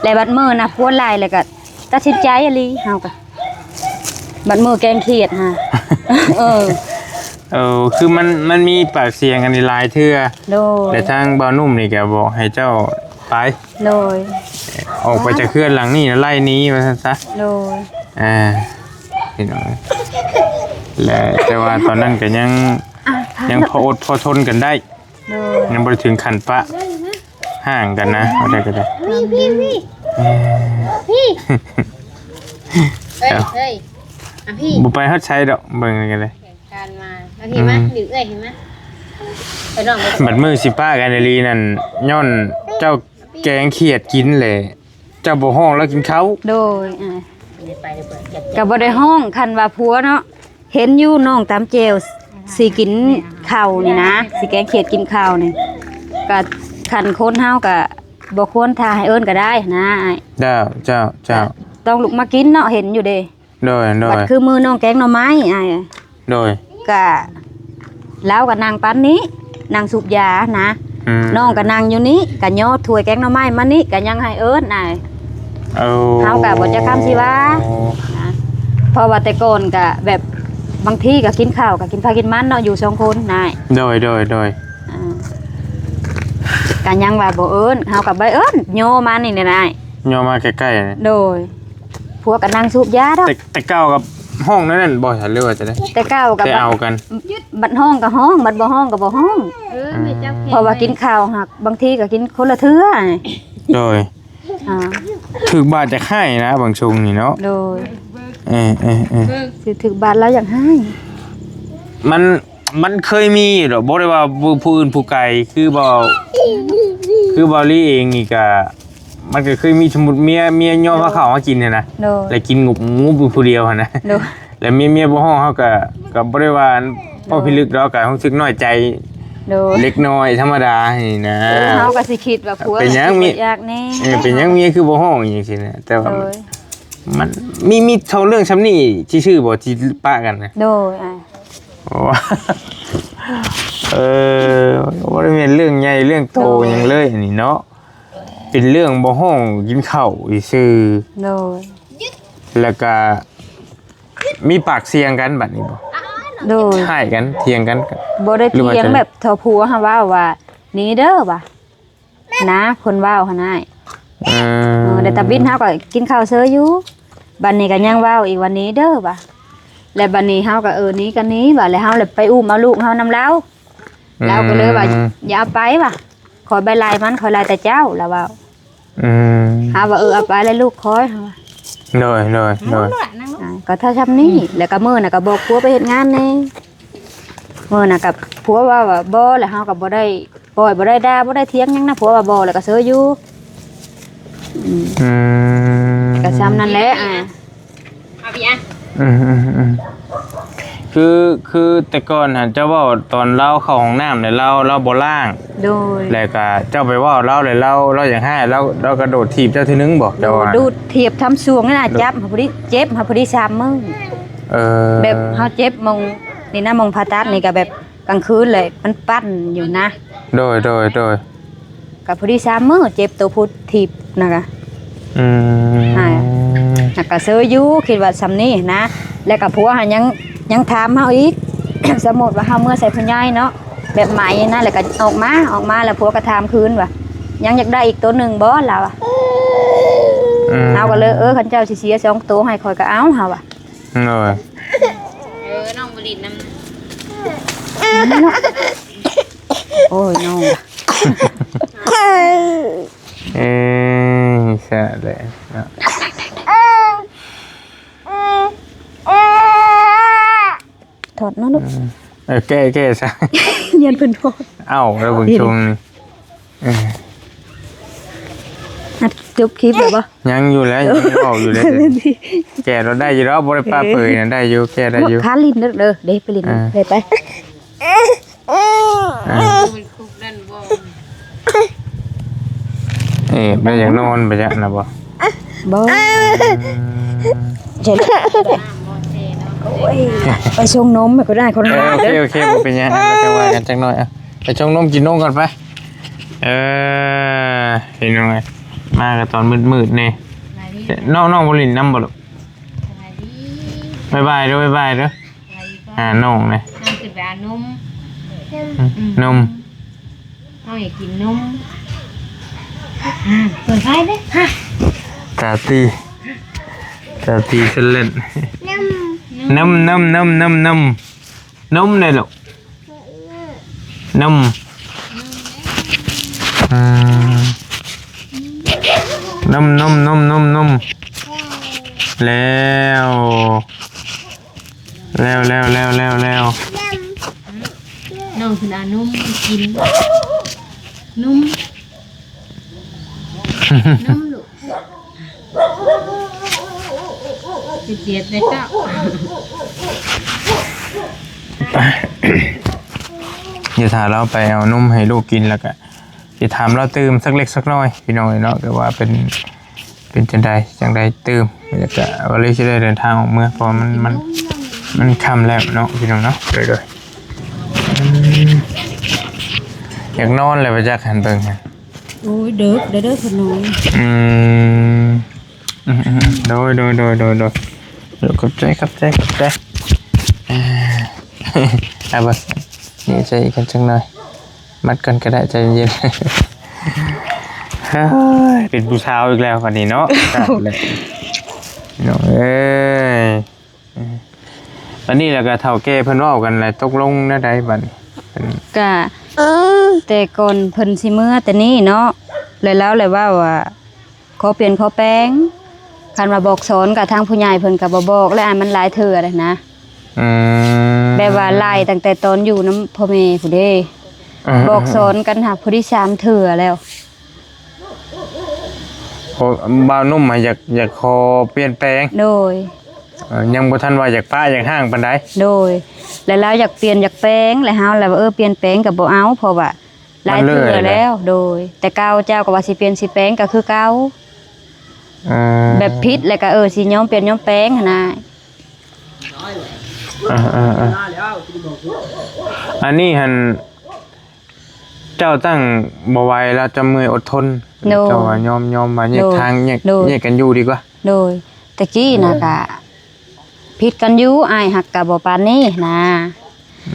ແລ້ວບັດມື້ນະຜົວໄລ່ ແລ້ວກໍຕັດສິນໃຈອີ່ຫຼີ ເຮົາກໍ ບັດມື້ແກງຂຽດຫາ ເອີ ເອີ ຄືມັນ ມັນມີປາກສຽງກັນຫຼາຍເທື່ອ ໂດຍ ແລະທາງບ່າວໜຸ່ມນີ້ກໍບອກໃຫ້ເຈົ້າໄປ ໂດຍ ອອກໄປຈາກເຮືອນຫຼັງນີ້ນະ ໄລ່ໜີວ່າຊັ້ນຊະ ໂດຍ ອ່າ ພີ່ນ້ອງ ແລະ ແຕ່ວ່າຕອນນັ້ນກໍຍັງ ອ່ະ ຍັງພໍອົດພໍທົນກັນໄດ້ ໂດຍ ຍັງບໍ່ໄດ້ເຖິງຂັ້ນປະຮ້າງກັນນະ ວ່າໄດ້ກໍໄດ້ ພີ່ ພີ່ ພີ່ ພີ່ ເອີ ເອີ ເອີຍ ອ່ະ ພີ່ ບໍ່ໄປຮອດໃສດອກ ເບິ່ງກັນເລີຍ ການມາ ມາ ພີ່ ມາ ອືມ ດຶງເອື້ອຍຂຶ້ນມາ ໄປນ້ອງ ບັດມື້ຊິປະກັນອີ່ຫຼີນັ້ນ ຍ້ອນເຈົ້າແກງຂຽດກິນແຫຼະ ເຈົ້າບໍ່ຮ້ອງລາວກິນເຂົ້າ ໂດຍ ອ່າ ກໍບໍ່ໄດ້ຮ້ອງ ຄັນວ່າຜົວເນາະ ເຫັນຢູ່ນ້ອງຕຳແຈ່ວ ຊິກິນເຂົ້ານີ້ນະ ຊິແກງຂຽດກິນເຂົ້ານີ້ ກໍຄັນຄົນເຮົາກໍບໍ່ຄວນຖ້າໃຫ້ເອີ້ນກໍໄດ້ນະອ້າຍ ເຈົ້າ ເຈົ້າ ເຈົ້າ ຕ້ອງລຸກມາກິນເນາະ ເຫັນຢູ່ເດ້ ໂດຍ ໂດຍ ບັດຄືມື້ນ້ອງແກງໜໍ່ໄມ້ອ້າຍ ໂດຍ ກະລາວກະນັ່ງປານນີ້ ນັ່ງສູບຢານະ ອືມ ນ້ອງກະນັ່ງຢູ່ນີ້ ກະຍໍຖ້ວຍແກງໜໍ່ໄມ້ມານີ້ ກະຍັງໃຫ້ເອີ້ນນະ ເອີ ເຮົາກະບໍ່ຈັກຄຳຊິວ່າ ເພາະວ່າແຕ່ກ່ອນກະແບບ ບາງທີກະກິນເຂົ້າ ກະກິນໃຜກິນມັນເນາະ ຢູ່ສອງຄົນນະ ໂດຍ ໂດຍ ໂດຍ ອ່າ ກະຍັງວ່າບໍ່ເອີ້ນ ເຮົາກະບໍ່ເອີ້ນ ຍໍມານີ້ແຫຼະນະ ຍໍມາໃກ້ໆ ໂດຍ ຜົວກໍນັ່ງສູບຢາດອກ ແຕ່ ແຕ່ເກົ່າກັບຫ້ອງນັ້ນບໍ່ ຫຼືວ່າຈັ່ງໃດ ແຕ່ເກົ່າກັບ ແຕ່ເອົາກັນ ບັດຮ້ອງກໍຮ້ອງ ບັດບໍ່ຮ້ອງກໍບໍ່ຮ້ອງ ເອີ ອືມ ແມ່ເຈົ້າ ເພາະວ່າກິນເຂົ້າຫັ້ນ ບາງທີກໍກິນຄົນລະເທື່ອ ໂດຍ ອ່າ ຖືກບາດຢາກໄຫ້ນະ ບາງຊ່ວງນີ້ເນາະ ໂດຍ ເອີ ເອີ ເອີ ຖືກ ຖືກບາດແລ້ວຢາກໄຫ້ ມັນ ມັນເຄີຍມີຢູ່ດອກ ບໍ່ໄດ້ວ່າຜູ້ ຜູ້ອື່ນຜູ້ໄກ ຄືບໍ່ ຄືບໍ່ລີເອງນີ້ກະ ມັນກໍເຄີຍມີ ສົມມຸດເມຍ ເມຍຍໍພາເຂົ້າມາກິນຫັ້ນນະ ໂດຍ ແລ້ວກິນງຸບໆຢູ່ຜູ້ດຽວຫັ້ນນະ ໂດຍ ແລ້ວເມຍ ເມຍບໍ່ຮ້ອງ ເຮົາກໍ ກໍບໍ່ໄດ້ວ່າ ໂດຍ ພໍພິລຶກດອກ ກໍຮູ້ສຶກນ້ອຍໃຈ ໂດຍ ເລັກນ້ອຍທຳມະດານີ້ນະ ເອີ ເຮົາກໍຊິຄິດວ່າຜົວ ເປັນຫຍັງເມຍ ຢາກແດ່ ເອີ ເປັນຫຍັງເມຍຄືບໍ່ຮ້ອງ ອີ່ຫຍັງຊີ້ນະ ແຕ່ວ່າ ໂດຍ ມັນ ມີ ມີເທົ່າເລື່ອງຊ່ຳນີ້ຊື່ໆບໍ່ ທີ່ປະກັນນະ ໂດຍ ອ່າ ໂອ້ ເອີ ບໍ່ໄດ້ແມ່ນເລື່ອງໃຫຍ່ເລື່ອງໂຕ ໂດຍ ຫຍັງເລີຍອັນນີ້ເນາະ ເປັນເລື່ອງບໍ່ຮ້ອງກິນເຂົ້າຊື່ໆ ໂດຍ ແລ້ວກະມີປາກສຽງກັນບັດນີ້ບໍ່ ໂດຍ ຮ້າຍກັນ ຖຽງກັນ ບໍ່ໄດ້ຖຽງ ແບບເຖົ້າຜົວຫາເວົ້າວ່າ ໜີເດີວ່າ ນະ ເພິ່ນເວົ້າຫັ້ນນະ ເອີ ເອີ ແຕ່ຕາບິດເຮົາກໍກິນເຂົ້າເຊີຍຢູ່ ບັດນີ້ກໍຍັງເວົ້າອີກວ່າ ໜີເດີວ່າ ແລ້ວບັດນີ້ເຮົາກໍ ເອີ ໜີກໍໜີວ່າ ແລ້ວເຮົາລະໄປອຸ້ມເອົາລູກເຮົານຳລາວ ອືມ ລາວກໍເລີຍວ່າ ຢ່າເອົາໄປວ່າ ຂ້ອຍບໍ່ໄລ່ມັນ ຂ້ອຍໄລ່ແຕ່ເຈົ້າ ລາວເວົ້າ ອືມ ເຮົາວ່າ ເອີ ເອົາໄປແລ້ວລູກຂ້ອຍ ເຮົາວ່າ ໂດຍ ໂດຍ ໂດຍ ອ່າ ກໍເທົ່າຊ່ຳນີ້ ອືມ ແລ້ວກໍມື້ນະກໍບອກຜົວໄປເຮັດງານແດ່ ມື້ນະກໍຜົວວ່າ ວ່າບໍ່ ແລ້ວເຮົາກໍບໍ່ໄດ້ ບໍ່ ບໍ່ໄດ້ດ່າ ບໍ່ໄດ້ຖຽງຫຍັງນະ ຜົວວ່າບໍ່ ແລ້ວກໍເຊີຍຢູ່ ອືມ ອືມ ກໍຊ່ຳນັ້ນແຫຼະ ອ່າ ເອົາພີ່ ອ່ະ ອືມ ອືມ ອືມ ຄື ຄືແຕ່ກ່ອນຫັ້ນ ເຈົ້າເວົ້າຕອນລາວເຂົ້າຫ້ອງນ້ຳ ແລ້ວລາວ ລາວບໍ່ລ້າງ ໂດຍ ແລ້ວກໍເຈົ້າໄປເວົ້າລາວ ແລ້ວລາວ ລາວຢາກຮ້າຍ ລາວ ລາວກະໂດດຖີບເຈົ້າເທື່ອໜຶ່ງບໍ່ ເຈົ້າວ່າ ໂດດ ໂດດຖີບທຳສວງນັ້ນນະ ໂດດ ຈັບ ພໍດີເຈັບ ພໍດີສາມມື້ ເອີ ແບບເຮົາເຈັບໝ່ອງ ນີ້ນະ ໝ່ອງຜ່າຕັດນີ້ກໍແບບ ກາງຄືນແຫຼະ ມັນປັ່ນຢູ່ນະ ໂດຍ ໂດຍ ໂດຍ ກໍພໍດີສາມມື້ເຈັບໂຕຜູ້ຖີບນະກະ ອືມ ອ່າ ແລ້ວກໍເຊີຍຢູ່ ຄິດວ່າຊ່ຳນີ້ນະ ແລ້ວກໍຜົວຫາຍັງ ຍັງຖາມເຮົາອີກ ສົມມຸດວ່າເຮົາເມືອໃສ່ຜູ້ໃຫຍ່ເນາະ ແບບໄໝນະ ແລ້ວກໍອອກມາ ອອກມາແລ້ວຜົວກໍຖາມຄືນວ່າ ຍັງຢາກໄດ້ອີກໂຕໜຶ່ງບໍ່ ລາວວ່າ ອືມ ເຮົາກໍເລີຍ ເອີ ຄັນເຈົ້າຊິເສຍສອງໂຕໃຫ້ຂ້ອຍກໍເອົາ ເຮົາວ່າ ໂດຍ ເອີ ນ້ອງບໍ່ຫຼິ້ນນຳ ໂອ້ຍ ນ້ອງ ເອີ ສະແຫຼະເນາະ ຖອດເນາະລູກ ອືມ ເອີ ແກ້ ແກ້ຊະ ຢ້ານເພິ່ນຖອດ ເອົ້າ ແລ້ວເບິ່ງຊົງນີ້ ເອີ ອັດຈົບຄລິບແລ້ວບໍ່? ຍັງຢູ່ແຫຼະ ຍັງອອກຢູ່ເດ້ ແກ້ລະໄດ້ຢູ່ດອກ ບໍ່ໄດ້ປະເປີຍນະ ໄດ້ຢູ່ ແກ້ໄດ້ຢູ່ ຄາຫຼິ້ນເດີ ເດີ ໄປຫຼິ້ນ ເອີ ໄປ ໄປ ເອີ ເອີ ໄດ້ຢາກນອນໄປຈ້ະນະບໍ່? ບໍ່ ອືມ ໂອ້ຍ ໄປຊົງນົມໃຫ້ກໍໄດ້ຄົນ ເອີ ໂອເຄ ໂອເຄ ບໍ່ເປັນຫຍັງ ເຮົາຈັ່ງວ່າກັນຈັກໜ້ອຍ. ເອົາ ໄປຊົງນົມກິນນົມກ່ອນໄປ. ເອີ ເຫັນບໍ່ ມາກໍຕອນມືດໆນີ້. ນ້ອງ ນ້ອງບໍ່ຫຼິ້ນນຳບໍ່ລູກ? ບາຍບາຍເດີ ບາຍບາຍເດີ. ຫານ້ອງແດ່ ນ້ອງຂຶ້ນໄປອາບນົມ. ອືມ ນົມ ນ້ອງຢາກກິນນົມ. ອືມ ເປີດໄຟເດ້. ຕາຕີ ຕາຕີສະເລັດ. ນົມ ນົມ ນົມ ນົມ ນົມ ນົມ ນົມ ນົມແດ່ລູກ ນົມ. ອືມ ນົມ ນົມ ນົມ ນົມ ນົມ ແລ້ວ. ແລ້ວ ແລ້ວ ແລ້ວ ແລ້ວ ແລ້ວ ນ້ອງຂຶ້ນເອົານົມກິນ ນົມ ນົມລູກ ຊິເຈັບໄດ້ເຈົ້າ. ດຽວຖ້າລາວໄປເອົານົມໃຫ້ລູກກິນ ແລ້ວກະຊິຖາມລາວຕື່ມສັກເລັກສັກນ້ອຍ ພີ່ນ້ອງເອີຍເນາະ ກໍວ່າເປັນ ເປັນຈັ່ງໃດຈັ່ງໃດຕື່ມ ແລ້ວກະວ່າເລີຍຊິໄດ້ເດີນທາງອອກເມືອ ເພາະວ່າມັນ ມັນ ມັນຄ່ຳແລ້ວເນາະ ພີ່ນ້ອງເນາະ. ໂດຍ ໂດຍ ອືມ ຢາກນອນແລ້ວ ບໍ່ຈັກຫັ້ນເບິ່ງຫັ້ນ. ໂອ້ຍ ເດິກເດີ ເດີ ເພິ່ນນອນ. ອືມ ອືມ ອືມ ໂດຍ ໂດຍ ໂດຍ ໂດຍ ໂດຍ ຂອບໃຈ ຂອບໃຈ ຂອບໃຈ. ເອົາ ເອົາເບິ່ງ ນີ້ໃສ່ອີກກັນຈັກໜ້ອຍ. ມັດກ່ອນກໍໄດ້ ໃຈເຢັນໆ. ເຮີ້ຍ ເປັນຜູ້ສາວອີກແລ້ວບັດນີ້ເນາະ. ຄັກແຫຼະ ພີ່ນ້ອງເອີຍ. ເອີ ບັດນີ້ແລ້ວກໍເຖົ້າແກ່ເພິ່ນເວົ້າກັນແລ້ວ ຕົກລົງແນວໃດບັດນີ້? ເພິ່ນ ກະແຕ່ກ່ອນເພິ່ນຊິເມືອແຕ່ນີ້ເນາະ ແລ້ວລາວແຫຼະເວົ້າວ່າ ຂໍປ່ຽນຂໍແປງ ຄັນວ່າບອກສອນກະທາງຜູ້ໃຫຍ່ເພິ່ນກະບໍ່ບອກ ແລະ ອັນມັນຫຼາຍເທື່ອແລ້ວນະ. ອືມ ແບບວ່າຫຼາຍຕັ້ງແຕ່ຕອນຢູ່ນຳພໍ່ແມ່ພຸ້ນເດ້. ເອີ ບອກສອນກັນຫາຜູ້ທີສາມເທື່ອແລ້ວ. ໂອ້ ບ່າວໜຸ່ມຫາ ຢາກ ຢາກຂໍປ່ຽນແປງ. ໂດຍ ເອີ ຍັງບໍ່ທັນວ່າຢາກປະຢາກຮ້າງປານໃດ. ໂດຍ ແລະ ລາວຢາກປ່ຽນຢາກແປງ ແລະ ເຮົາລະວ່າ ເອີ ປ່ຽນແປງກໍບໍ່ເອົາ ເພາະວ່າ ຫຼາຍເທື່ອແລ້ວ. ໂດຍ ແຕ່ເກົ່າເຈົ້າກໍວ່າຊິປ່ຽນຊິແປງກໍຄືເກົ່າ. ເອີ ແບບຜິດແລ້ວກໍ ເອີ ຊິຍອມປ່ຽນຍອມແປງຫັ້ນນະ. ເອີໆໆ ອັນນີ້ຫັ້ນ ເຈົ້າຕັ້ງບໍ່ໄຫວແລ້ວ ເຈົ້າເມື່ອຍອົດທົນ. ໂດຍ ເຈົ້າວ່າຍອມ ຍອມວ່າແຍກທາງ ໂດຍ ແຍກ ໂດຍ ແຍກກັນຢູ່ດີກວ່າ. ໂດຍ ແຕ່ກີ້ນະ ອືມ ກະຜິດກັນຢູ່ ອ້າຍ ຫາກກະບໍ່ປານນີ້ນະ.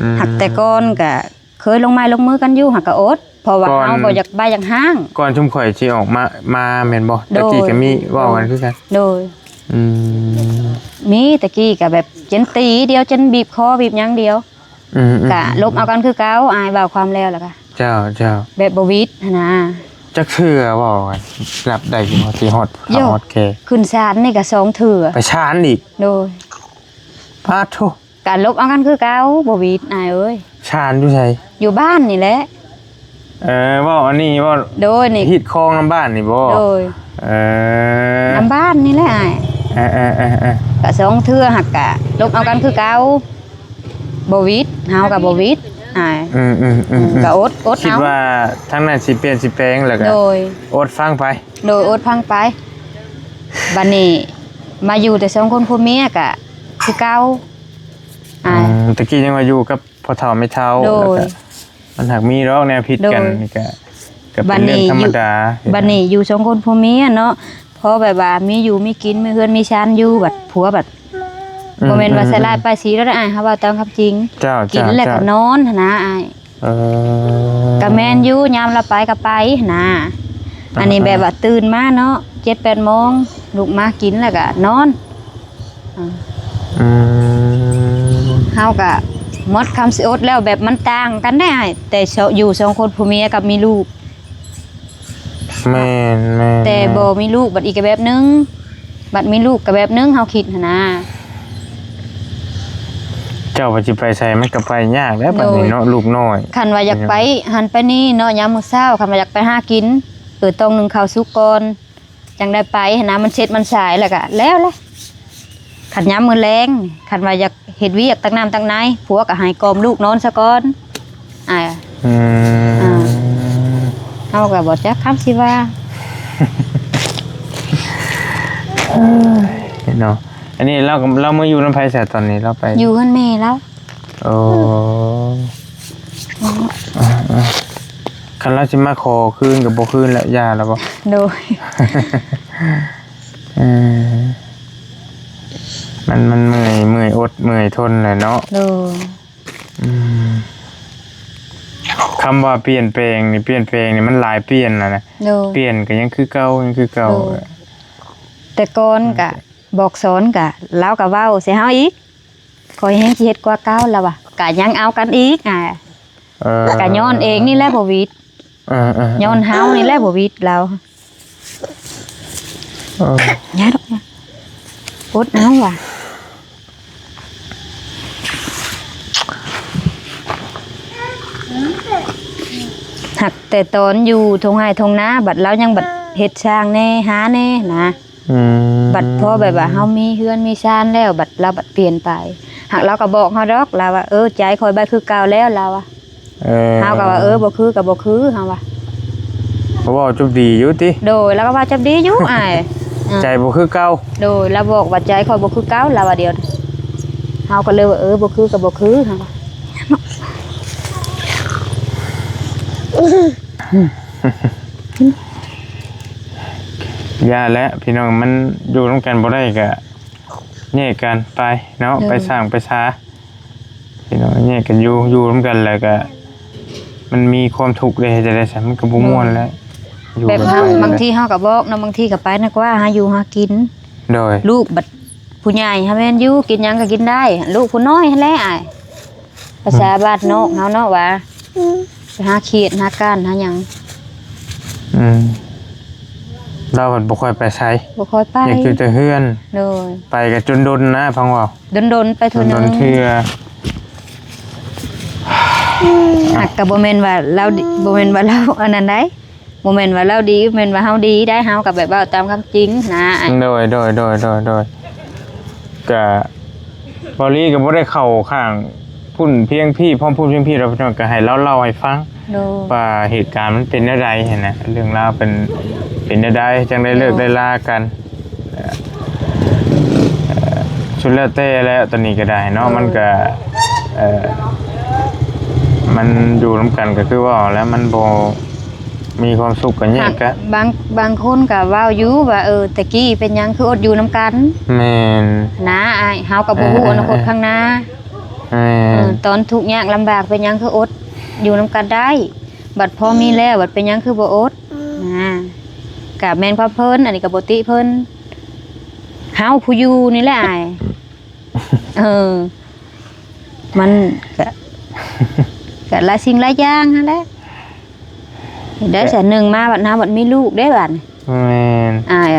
ອືມ ຫາກແຕ່ກ່ອນກະ ເຄີຍລົງໄມ້ລົງມືກັນຢູ່ ຫາກກະອົດ ເພາະວ່າເຮົາບໍ່ຢາກບ້າຢາກຮ້າງ. ກ່ອນຊຸມຂ້ອຍຊິອອກມາ ມາແມ່ນບໍ່? ໂດຍ ແຕ່ກີ້ກໍມີເວົ້າກັນຄືກັນ. ໂດຍ ອືມ ມີແຕ່ກີ້ກໍແບບຈົນຕີດຽວ ຈົນບີບຄໍບີບຫຍັງດຽວ. ອືມ ກະຫຼົບເອົາກັນຄືເກົ່າ ອ້າຍເວົ້າຄວາມແລ້ວ ແລ້ວກະ ເຈົ້າ ເຈົ້າ ແບບບໍ່ຫວິດຫັ້ນນະ. ຈັກເທື່ອເວົ້າກັນ ນັບໄດ້ບໍ່ ທີ່ຮອດເຖົ້າຮອດແກ່? ຂຶ້ນສານນີ້ກະສອງເທື່ອ. ໄປສານອີກ? ໂດຍ ປາດໂທ້. ກະຫຼົບເອົາກັນຄືເກົ່າ ບໍ່ຫວິດ ອ້າຍເອີຍ. ສານຢູ່ໃສ? ຢູ່ບ້ານນີ້ແຫຼະ. ເອີ ເວົ້າອັນນີ້ເວົ້າ. ໂດຍ ນີ້ ຮີດຄອງນຳບ້ານນີ້ບໍ່? ໂດຍ ເອີ ນຳບ້ານນີ້ແຫຼະອ້າຍ. ເອີໆໆໆ ກະສອງເທື່ອ ຫາກກະຫຼົບເອົາກັນຄືເກົ່າ ບໍ່ຫວິດ ເຮົາກະບໍ່ຫວິດອ້າຍ. ອືມໆໆໆ ກະອົດ ອົດເອົາ. ຄິດວ່າທາງນັ້ນຊິປ່ຽນຊິແປງ ແລ້ວກະ ໂດຍ ອົດຟັງໄປ. ໂດຍ ອົດຟັງໄປ. ບັດນີ້ມາຢູ່ແຕ່ສອງຄົນຜົວເມຍກະຄືເກົ່າ. ອືມ ຕະກີ້ຍັງວ່າຢູ່ກັບພໍ່ເຖົ້າແມ່ເຖົ້າ ໂດຍ ແລ້ວກະ ມັນຫາກມີດອກແນວຜິດກັນ. ໂດຍ ນີ້ກະ ກະເປັນເລື່ອງທຳມະດາ. ບັດນີ້ຢູ່ສອງຄົນຜົວເມຍເນາະ ພໍແບບວ່າມີຢູ່ມີກິນ ມີເຮືອນມີຊານຢູ່ ບັດຜົວບັດ ອືມ ບໍ່ແມ່ນວ່າ ອືມ ໃສ່ຮ້າຍປ້າຍສີແລ້ວເດີອ້າຍ ເຮົາເວົ້າຕາມຄວາມຈິງ. ເຈົ້າ ກິນແລ້ວກະນອນຫັ້ນນະອ້າຍ. ເອີ ກະແມ່ນຢູ່ ຍາມລາວໄປກະໄປຫັ້ນນະ. ອັນນີ້ແບບວ່າຕື່ນມາເນາະ ເຈັດແປດໂມງ ລຸກມາກິນແລ້ວກະນອນ. ອືມ ເຮົາກະໝົດຄຳຊິອົດແລ້ວ ແບບມັນຕ່າງກັນໄດ໋ອ້າຍ ແຕ່ຢູ່ສອງຄົນຜົວເມຍກັບມີລູກ. ແມ່ນໆໆ ແຕ່ບໍ່ມີລູກບັດອີກກະແບບໜຶ່ງ ບັດມີລູກກະແບບໜຶ່ງ ເຮົາຄິດຫັ້ນນະ. ເຈົ້າວ່າຊິໄປໃສ ມັນກະໄປຍາກແລ້ວບັດນີ້ເນາະ ໂດຍ ລູກນ້ອຍ. ຄັນວ່າຢາກໄປຫັ້ນໄປນີ້ເນາະ ຍາມມື້ເຊົ້າ ຄັນວ່າຢາກໄປຫາກິນ ເອີ ຕ້ອງໜຶ້ງເຂົ້າສຸກກ່ອນ ຈັ່ງໄດ້ໄປຫັ້ນນະ ມັນເສັດມັນສາຍແລ້ວກະແລ້ວແຫຼະ. ຄັນຍາມມື້ແລງ ຄັນວ່າຢາກເຮັດວຽກຕັກນ້ຳຕັກໃນ ຜົວກໍໃຫ້ກ່ອມລູກນອນຊະກ່ອນ. ອ່າ ອືມ ອ່າ ເຮົາກໍບໍ່ຈັກຄຳຊິວ່າ ເນາະ. ແ ອັນນີ້ລາວກໍ ລາວມາຢູ່ນຳໃຜຊະຕອນນີ້? ລາວໄປ ຢູ່ເຮືອນແມ່ລາວ. ໂອ້ ອືມ ອ່າໆ ຄັນລາວຊິມາຂໍຄືນກໍບໍ່ຄືນແລ້ວ ຢ່າແລ້ວບໍ? ໂດຍ ເອີ ມັນ ມັນເມື່ອຍ ເມື່ອຍອົດເມື່ອຍທົນແຫຼະເນາະ. ໂດຍ ອືມ ຄຳວ່າປ່ຽນແປງນີ້ ປ່ຽນແປງນີ້ມັນຫຼາຍປ່ຽນແລ້ວນະ. ໂດຍ ປ່ຽນກໍຍັງຄືເກົ່າ ຍັງຄືເກົ່າ. ໂດຍ ແຕ່ກ່ອນກະ ອືມ ບອກສອນກະ ລາວກະເວົ້າໃສ່ເຮົາອີກ ຂ້ອຍແຮງຊິເຮັດກວ່າເກົ່າ ລາວວ່າ ກະຍັງເອົາກັນອີກ ອ່າ ເອີ ກະຍ້ອນເອງນີ້ແຫຼະບໍ່ຫວິດ. ເອີໆໆ ຍ້ອນເຮົານີ້ແຫຼະບໍ່ຫວິດລາວ. ເອີ ຢ່າດອກ ອົດເອົາວ່າ ຫາກແຕ່ຕອນຢູ່ທົ່ງໄຮ່ທົ່ງນາ ບັດລາວຍັງບັດເຮັດຊ່າງແດ່ ຫາແດ່ນະ. ອືມ ບັດພໍແບບວ່າເຮົາມີເຮືອນມີຊານແລ້ວ ບັດລາວບັດປ່ຽນໄປ. ຫາກລາວກໍບອກເຮົາດອກ ລາວວ່າ ເອີ ໃຈຂ້ອຍບໍ່ຄືເກົ່າແລ້ວ ລາວວ່າ. ເອີ ເຮົາກໍວ່າ ເອີ ບໍ່ຄືກໍບໍ່ຄື ເຮົາວ່າ. ເຂົາເວົ້າຈົບດີຢູ່ຕິ? ໂດຍ ລາວກໍເວົ້າຈົບດີຢູ່ ອ້າຍ. ເອີ ໃຈບໍ່ຄືເກົ່າ. ໂດຍ ລາວບອກວ່າ ໃຈຂ້ອຍບໍ່ຄືເກົ່າ ລາວວ່າດຽວ. ເຮົາກໍເລີຍວ່າ ເອີ ບໍ່ຄືກໍບໍ່ຄື ເຮົາວ່າ. ຢ່າແຫຼະພີ່ນ້ອງ ມັນຢູ່ນຳກັນບໍ່ໄດ້ກະແຍກກັນໄປເນາະ. ໂດຍ ໄປສ້າງໄປສາ ພີ່ນ້ອງ ແຍກກັນຢູ່ ຢູ່ນຳກັນແລ້ວກະມັນມີຄວາມທຸກເດ້ ເຮັດຈັ່ງໃດຊັ້ນ ມັນກໍບໍ່ມ່ວນແຫຼະ. ໂດຍ ແບບເຮົາ ບາງທີເຮົາກໍບອກເນາະ ບາງທີກໍໄປນະກວ່າຫາຢູ່ຫາກິນ. ໂດຍ ລູກບັດຜູ້ໃຫຍ່ຫາແມ່ນຢູ່ ກິນຫຍັງກໍກິນໄດ້ ລູກຜູ້ນ້ອຍຫັ້ນແຫຼະອ້າຍ. ພາສາບ້ານນອກເຮົາເນາະວ່າ ອືມ ໄປຫາຂຽດຫາກ້ານຫາຫຍັງ. ອືມ ລາວພັດບໍ່ຄ່ອຍໄປໃສ ບໍ່ຄ່ອຍໄປ ຢາກຢູ່ແຕ່ເຮືອນ. ໂດຍ ໄປກໍຈົນດົນນະ ຟັງເວົ້າ ດົນໆໄປເທື່ອໜຶ່ງ ດົນເທື່ອ. ຫາກກໍບໍ່ແມ່ນວ່າລາວດີ ອືມ ບໍ່ແມ່ນວ່າລາວອັນນັ້ນໃດ ບໍ່ແມ່ນວ່າລາວດີ ແມ່ນວ່າເຮົາດີໄດ໋ ເຮົາກໍແບບເວົ້າຕາມຄວາມຈິງນະ. ໂດຍ ໂດຍ ໂດຍ ໂດຍ ໂດຍ ກະ ເບົາລີກໍບໍ່ໄດ້ເຂົ້າຂ້າງພຸ້ນພຽງພີ້ ພ້ອມພຸ້ນພຽງພີ້ດອກ ພີ່ນ້ອງ ກໍໃຫ້ລາວເລົ່າໃຫ້ຟັງ. ໂດຍ ວ່າເຫດການມັນເປັນແນວໃດຫັ້ນນະ ເລື່ອງລາວເປັນ ເປັນແນວໃດ ຈັ່ງໄດ້ເລີກ ໂດຍ ໄດ້ລາກັນ. ເອີ ສຸດແລ້ວແຕ່ແຫຼະ ຕອນນີ້ກໍໄດ້ເນາະ. ໂດຍ ມັນກໍ ເອີ ມັນຢູ່ນຳກັນກໍຄືເວົ້າແຫຼະ ມັນບໍ່ມີຄວາມສຸກກໍແຍກກັນ. ບາງ ບາງຄົນກໍເວົ້າຢູ່ວ່າ ເອີ ແຕ່ກີ້ເປັນຫຍັງຄືອົດຢູ່ນຳກັນ. ແມ່ນ ນະອ້າຍ ເຮົາກໍບໍ່ຮູ້ ເອີ ອະນາຄົດ ເອີ ເອີ ຂ້າງໜ້າ. ແມ່ນ ເອີ ຕອນທຸກຍາກລຳບາກເປັນຫຍັງຄືອົດຢູ່ນຳກັນໄດ້ ບັດພໍມີແລ້ວ ບັດເປັນຫຍັງຄືບໍ່ອົດ ນະ. ກະແມ່ນຄວາມເພິ່ນ ອັນນີ້ກະບໍ່ຕິເພິ່ນ ເຮົາຜູ້ຢູ່ນີ້ແຫຼະອ້າຍ. ເອີ ມັນກະ ກະຫຼາຍສິ່ງຫຼາຍຢ່າງຫັ້ນແຫຼະ. ໄດ້ ເອີ ສະໜຶ່ງມາບັດເຮົາບັດມີລູກເດ້ບັດນີ້. ແມ່ນ ອ້າຍ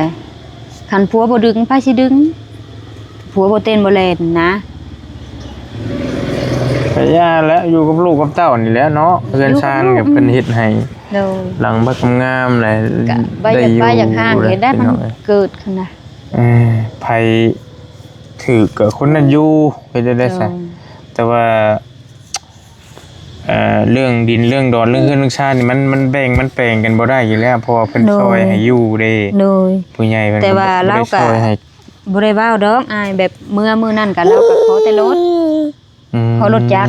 ຄັນຜົວບໍ່ດຶງ ໃຜຊິດຶງ? ຜົວບໍ່ເຕັ້ນບໍ່ແລ່ນນະ. ກະຢ່າແຫຼະ ຢູ່ກັບລູກກັບເຕົ້ານີ້ແຫຼະເນາະ ເຮືອນຊານກໍເພິ່ນເຮັດໃຫ້. ໂດຍ ຫຼັງບັກງາມແຫຼະ ກະໄປຢາກໄປຢາກຫ່າງເຮັດໄດ້ ມັນເກີດຂຶ້ນນະ. ເອີ ໃຜຖືກກໍຄົນນັ້ນຢູ່ ເຮັດໄດ້ຊະ. ໂດຍ ແຕ່ວ່າ ເອີ ເລື່ອງດິນເລື່ອງດອນ ເລື່ອງເຮືອນເລື່ອງຊານນີ້ ມັນ ມັນແບ່ງມັນແປງກັນບໍ່ໄດ້ຢູ່ແລ້ວ ເພາະວ່າເພິ່ນ ໂດຍ ຊ່ອຍໃຫ້ຢູ່ເດ້. ໂດຍ ຜູ້ໃຫຍ່ເພິ່ນ ແຕ່ວ່າລາວກໍ ກໍບໍ່ໄດ້ຊ່ອຍໃຫ້ ບໍ່ໄດ້ເວົ້າດອກອ້າຍ ແບບເມື່ອມື້ນັ້ນກໍລາວກໍຂໍແຕ່ລົດ. ອືມ ຂໍລົດຈັກ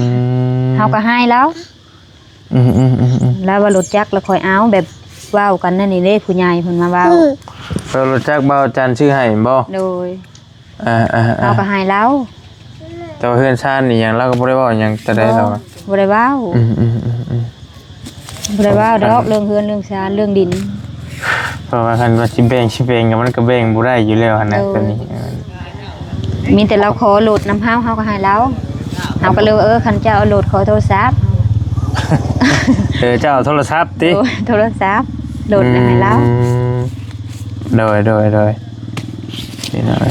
ເຮົາກໍໃຫ້ລາວ. ອືມໆໆໆ ລາວວ່າລົດຈັກລະຄ່ອຍເອົາ ແບບເວົ້າກັນນັ້ນນີ້ເດ້ ຜູ້ໃຫຍ່ເພິ່ນມາເວົ້າ. ເອີ ລົດຈັກບ່າວຈັນຊື້ໃຫ້ແມ່ນບໍ່? ໂດຍ ອ່າໆໆ ເຮົາກໍໃຫ້ລາວ. ແຕ່ວ່າເຮືອນຊານອີ່ຫຍັງລາວກໍບໍ່ໄດ້ເວົ້າຫຍັງແຕ່ໃດລາວ. ບໍ່ ບໍ່ໄດ້ເວົ້າ. ອືມໆໆໆ ບໍ່ໄດ້ເວົ້າດອກ ເລື່ອງເຮືອນເລື່ອງຊານເລື່ອງດິນ ເພາະວ່າຄັນວ່າຊິແບ່ງ ຊິແບ່ງກໍມັນກໍແບ່ງບໍ່ໄດ້ຢູ່ແລ້ວຫັ້ນນະ. ໂດຍ ຕົວນີ້ ເອີ ມີແຕ່ລາວຂໍໂຫຼດນຳເຮົາ ເຮົາກໍໃຫ້ລາວ. ເຮົາກໍເລີຍວ່າ ເອີ ຄັນເຈົ້າເອົາໂຫຼດ ຂໍໂທລະສັບ. ເອີ ເຈົ້າເອົາໂທລະສັບຕິ? ໂດຍ ໂທລະສັບ ໂຫຼດໃຫ້ລາວ. ອືມ ໂດຍ ໂດຍ ໂດຍ ນີ້ເນາະ.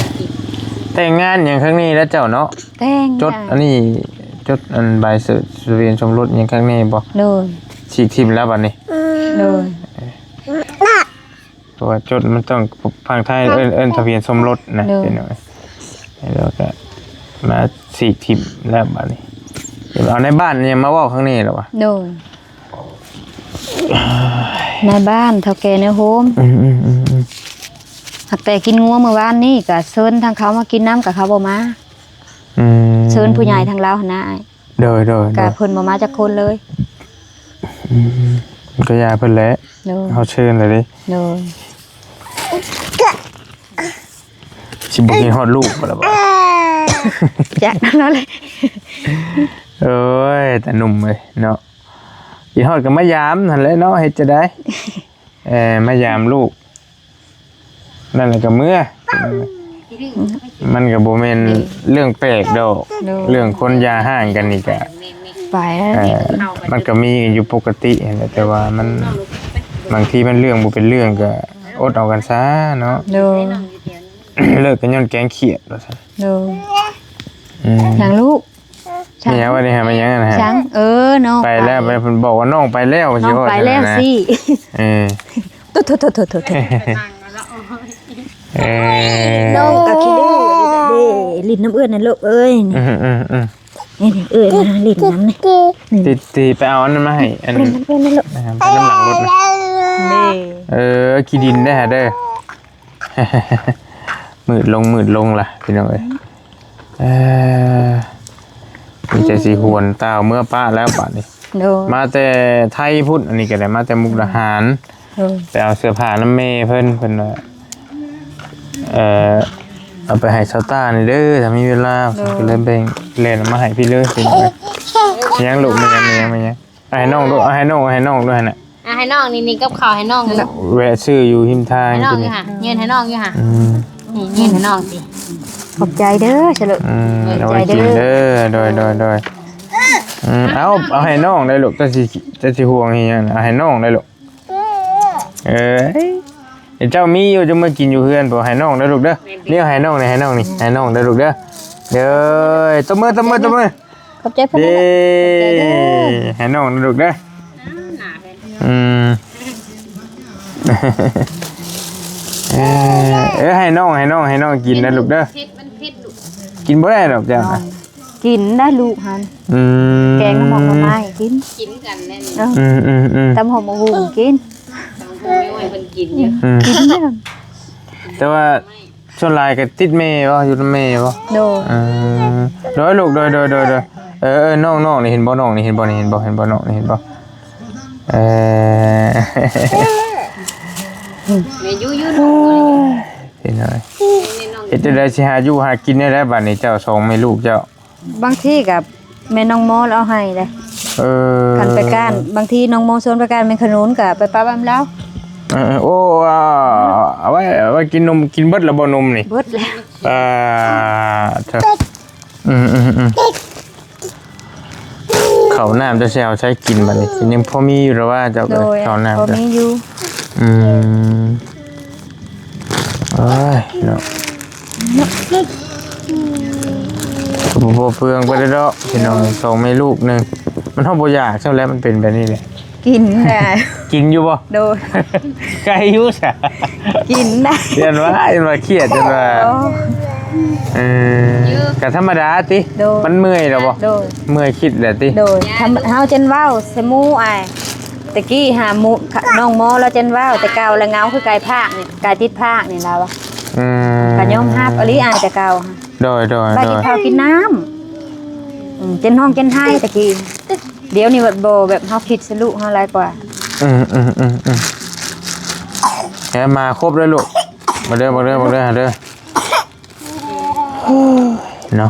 ແຕ່ງງານຫຍັງຄັ້ງນີ້ລະເຈົ້າເນາະ? ແຕ່ງ ຈົດອັນນີ້ ຈົດອັນໃບສະ ສະເຫວນສົມລົດຫຍັງຄັ້ງນີ້ບໍ່? ໂດຍ ສີກຖິ້ມແລ້ວບັດນີ້. ໂດຍ ເພາະວ່າຈົດມັນຕ້ອງ ຝັ່ງໄທເອີ້ນ ເອີ້ນທະບຽນສົມລົດນະ. ໂດຍ ພີ່ນ້ອງ ແລ້ວກໍມາສີກຖິ້ມແລ້ວບາດນີ້ ເອົາໃນບ້ານຫຍັງມາເວົ້າຂ້າງນີ້ລະວະ. ໂດຍ ໃນບ້ານເຖົ້າແກ່ແນວໂຮມ. ອືມໆ ແຕ່ກິນງົວມື້ວານນີ້ ກໍເຊີນທາງເຂົາມາກິນນຳ ກໍເຂົາບໍ່ມາ. ອືມ ເຊີນຜູ້ໃຫຍ່ທາງລາວຫັ້ນນະອ້າຍ. ໂດຍໆໆ ກໍເພິ່ນບໍ່ມາຈັກຄົນເລີຍ. ອືມ ກໍຢ່າເພິ່ນແຫຼະ. ໂດຍ ເຮົາເຊີນແລ້ວເດ້. ໂດຍ ຊິບໍ່ຄິດຮອດລູກບໍ່ລະບາດ? ຈັກນັ້ນແຫຼະ. ໂອ້ຍ ຕາໜຸ່ມເອີຍເນາະ, ຄິດຮອດກໍມາຢາມຫັ້ນແຫຼະເນາະ, ເຮັດຈັ່ງໃດ? ເອີ ມາຢາມລູກ ນັ້ນແຫຼະກໍເມືອ. ມັນກໍບໍ່ແມ່ນເລື່ອງແປກດອກ. ໂດຍ ເລື່ອງຄົນຢ່າຮ້າງກັນນີ້ກະ ໄປແລ້ວ ເອີ ມັນກໍມີຢູ່ປົກກະຕິຫັ້ນແຫຼະ, ແຕ່ວ່າມັນ ບາງທີມັນເລື່ອງບໍ່ເປັນເລື່ອງກໍອົດເອົາກັນຊະເນາະ. ໂດຍ ເລີກກັນຍ້ອນແກງຂຽດວ່າຊັ້ນ. ໂດຍ ອືມ ຫຍັງລູກ? ແມ່ນຫຍັງວະນີ້ຫາ ແມ່ນຫຍັງຫັ້ນຫາ? ຫຍັງ? ເອີ ນ້ອງໄປແລ້ວ ໄປ ໄປ ເພິ່ນບອກວ່ານ້ອງໄປແລ້ວ ຊິຮອດ ໄປແລ້ວຊິ. ເອີ ໂທ້ໆໆໆໆ ເອີ ນ້ອງກໍຂີ້ດື້ເດ້ ຫຼິ້ນນຳເອື້ອຍນັ້ນລູກເອີຍ. ອືມໆໆ ນີ້ໆ ເອື້ອຍມາຫຼິ້ນນຳນີ້ ຕິດ ຕິ ໄປເອົາອັນນັ້ນມາໃຫ້ ອັນນັ້ນ ຫຼິ້ນນຳເອື້ອຍນັ້ນລູກ ໄປນຳຫຼັງລົດນະ. ນີ້ ເອີ ຂີ້ດິນເດີ້ເດີ້. ມືດລົງ ມືດລົງລະ ພີ່ນ້ອງເອີຍ. ເອີ ມີແຕ່ຊິຫວນຕ່າວເມືອປ້າແລ້ວບາດນີ້. ໂດຍ ມາແຕ່ໄທພຸ້ນ ອັນນີ້ກໍໄດ້ມາແຕ່ມຸກດາຫານ. ໂດຍ ໄປເອົາເສື້ອຜ້ານຳແມ່ເພິ່ນ ເພິ່ນວ່າ ເອີ ເອົາໄປໃຫ້ຊາວຕ້ານີ້ເດີ ຖ້າມີເວລາ. ໂດຍ ເພິ່ນກໍເລີຍແບ່ງແລ່ນເອົາມາໃຫ້ພີ່ເລີຍ ພີ່ນ້ອງເອີຍ. ແມ່ນຫຍັງລູກ? ແມ່ນຫຍັງ? ແມ່ນຫຍັງ? ແມ່ນຫຍັງ? ເອົາໃຫ້ນ້ອງດູ ເອົາໃຫ້ນ້ອງ ເອົາໃຫ້ນ້ອງດູຫັ້ນນະ. ອ່ະ ໃຫ້ນ້ອງນີ້ ນີ້ກັບເຂົ້າໃຫ້ນ້ອງນີ້. ແວະຊື້ຢູ່ຮິມທາງ ໃຫ້ນ້ອງຢູ່ຫັ້ນ ຍື່ນນີ້ ຍື່ນໃຫ້ນ້ອງຢູ່ຫັ້ນ. ອືມ ນີ້ ຍື່ນໃຫ້ນ້ອງຊິ. ຂອບໃຈເດີ ສະເລີ. ອືມ ຂອບໃຈເດີ ໂດຍ ໂດຍ ໂດຍ ໂດຍ. ອືມ ເອົາ ເອົາໃຫ້ນ້ອງໄດ້ລູກ ເຈົ້າຊິ ເຈົ້າຊິຫ່ວງອີຫຍັງ ເອົາໃຫ້ນ້ອງໄດ້ລູກ. ເອີ ເຈົ້າມີຢູ່ ເຈົ້າມາກິນຢູ່ເຮືອນ ບໍ່ ໃຫ້ນ້ອງເດີລູກເດີ. ແມ່ນ ນີ້ໃຫ້ນ້ອງນີ້ ໃຫ້ນ້ອງນີ້ ໃຫ້ນ້ອງເດີລູກເດີ. ເດີ ຕົບມື ຕົບມື ຕົບມື. ຂອບໃຈເພິ່ນເດີ ເດ້ ຂອບໃຈເດີ ໃຫ້ນ້ອງນະລູກເດີ. ອືມ ເອີ ເອີ ໃຫ້ນ້ອງ ໃຫ້ນ້ອງ ໃຫ້ນ້ອງກິນນະລູກເດີ. ເຜັດ ມັນເຜັດລູກ ກິນບໍ່ໄດ້ດອກເຈົ້ານະ. ກິນໄດ້ລູກຫັ້ນ. ອືມ ແກງໜໍ່ໄມ້ກິນ ກິນກັນແນ່. ເອີ ອືມໆໆ ຕຳຫອມໝາກຫຸ່ງກິນ ຕຳຫອມໝາກຫຸ່ງໃຫ້ເພິ່ນກິນຢູ່. ອືມ ກິນເດ້. ແຕ່ວ່າ ສ່ວນຫຼາຍກໍຕິດແມ່ບໍ່ ຢູ່ນຳແມ່ບໍ່? ໂດຍ ເອີ ໂດຍລູກ ໂດຍ ໂດຍ ໂດຍ ໂດຍ. ເອີ ເອີ ນ້ອງ ນ້ອງນີ້ເຫັນບໍ່? ນ້ອງນີ້ເຫັນບໍ່? ນີ້ເຫັນບໍ່? ເຫັນບໍ່? ນ້ອງນີ້ເຫັນບໍ່? ເອີ ແມ່ຢູ່ ຢູ່ນ້ອງ ເປັນຫຍັງ? ເຮັດຈັ່ງໃດຊິຫາຢູ່ຫາກິນແນວໃດບາດນີ້ ເຈົ້າສອງແມ່ລູກເຈົ້າ? ບາງທີກໍແມ່ນ້ອງໂມລາວເອົາໃຫ້ເດ້. ເອີ ຄັນໄປກ້ານ ບາງທີນ້ອງໂມຊວນໄປກ້ານແມ່ຂະໜູນກໍໄປປະບຳລາວ. ເອີ ເອີ ໂອ້ ເອົາໄວ້ ເອົາໄວ້ກິນນົມ ກິນເບິດແລ້ວບໍ່ນົມນີ້? ເບິດແລ້ວ. ອ່າ ເອີ ອືມໆໆ ເຂົ້ານ້ຳຈະຊິເອົາໃສກິນບາດນີ້? ຍັງພໍມີຢູ່ລະວ່າ ເຈົ້າກໍ ໂດຍ ເຂົ້ານ້ຳ ພໍມີຢູ່. ອືມ ໂອ້ຍເນາະ ເນາະ ກໍບໍ່ ບໍ່ເປືອງໄປເລີຍເນາະ ພີ່ນ້ອງ. ສອງແມ່ລູກໜຶ່ງ ມັນເຮົາບໍ່ຢາກຊ້ຳແຫຼະ ມັນເປັນແບບນີ້ແຫຼະ. ກິນໄດ້ ກິນຢູ່ບໍ່? ໂດຍ ໄກຢູ່ຊະ ກິນໄດ້. ຢ້ານວ່າ ຢ້ານວ່າຄຽດ ຢ້ານວ່າ ໂອ້ ເອີ ກໍທຳມະດາຕິ. ໂດຍ ມັນເມື່ອຍແລ້ວບໍ່? ໂດຍ ເມື່ອຍຄິດແລ້ວຕິ. ໂດຍ ທຳ ເຮົາຈັ່ງເວົ້າໃສ່ໝູ່ອ້າຍ. ແຕ່ກີ້ຫາໝູ່ ນ້ອງໂມລາວຈັ່ງເວົ້າ ແຕ່ເກົ່າລະເຫງົາຄືໄກ່ພາກນີ້ ໄກ່ຕິດພາກນີ້ລາວວ່າ. ອືມ ກໍຍອມຮັບອີ່ຫຼີອ້າຍແຕ່ເກົ່າ. ໂດຍ ໂດຍ ໄປກິນ ໂດຍ ເຂົ້າກິນນ້ຳ. ອືມ ເຈັນຮ້ອງເຈັນໄຫ້ແຕ່ກີ້ ດຽວນີ້ແບບບໍ່ ແບບເຮົາຄິດໃສ່ລູກເຮົາຫຼາຍກວ່າ. ອືມໆໆໆ ແຮມມາຄົບເດີລູກ ມາເດີ ມາເດີ ມາເດີ ຫາເດີ ເນາະ.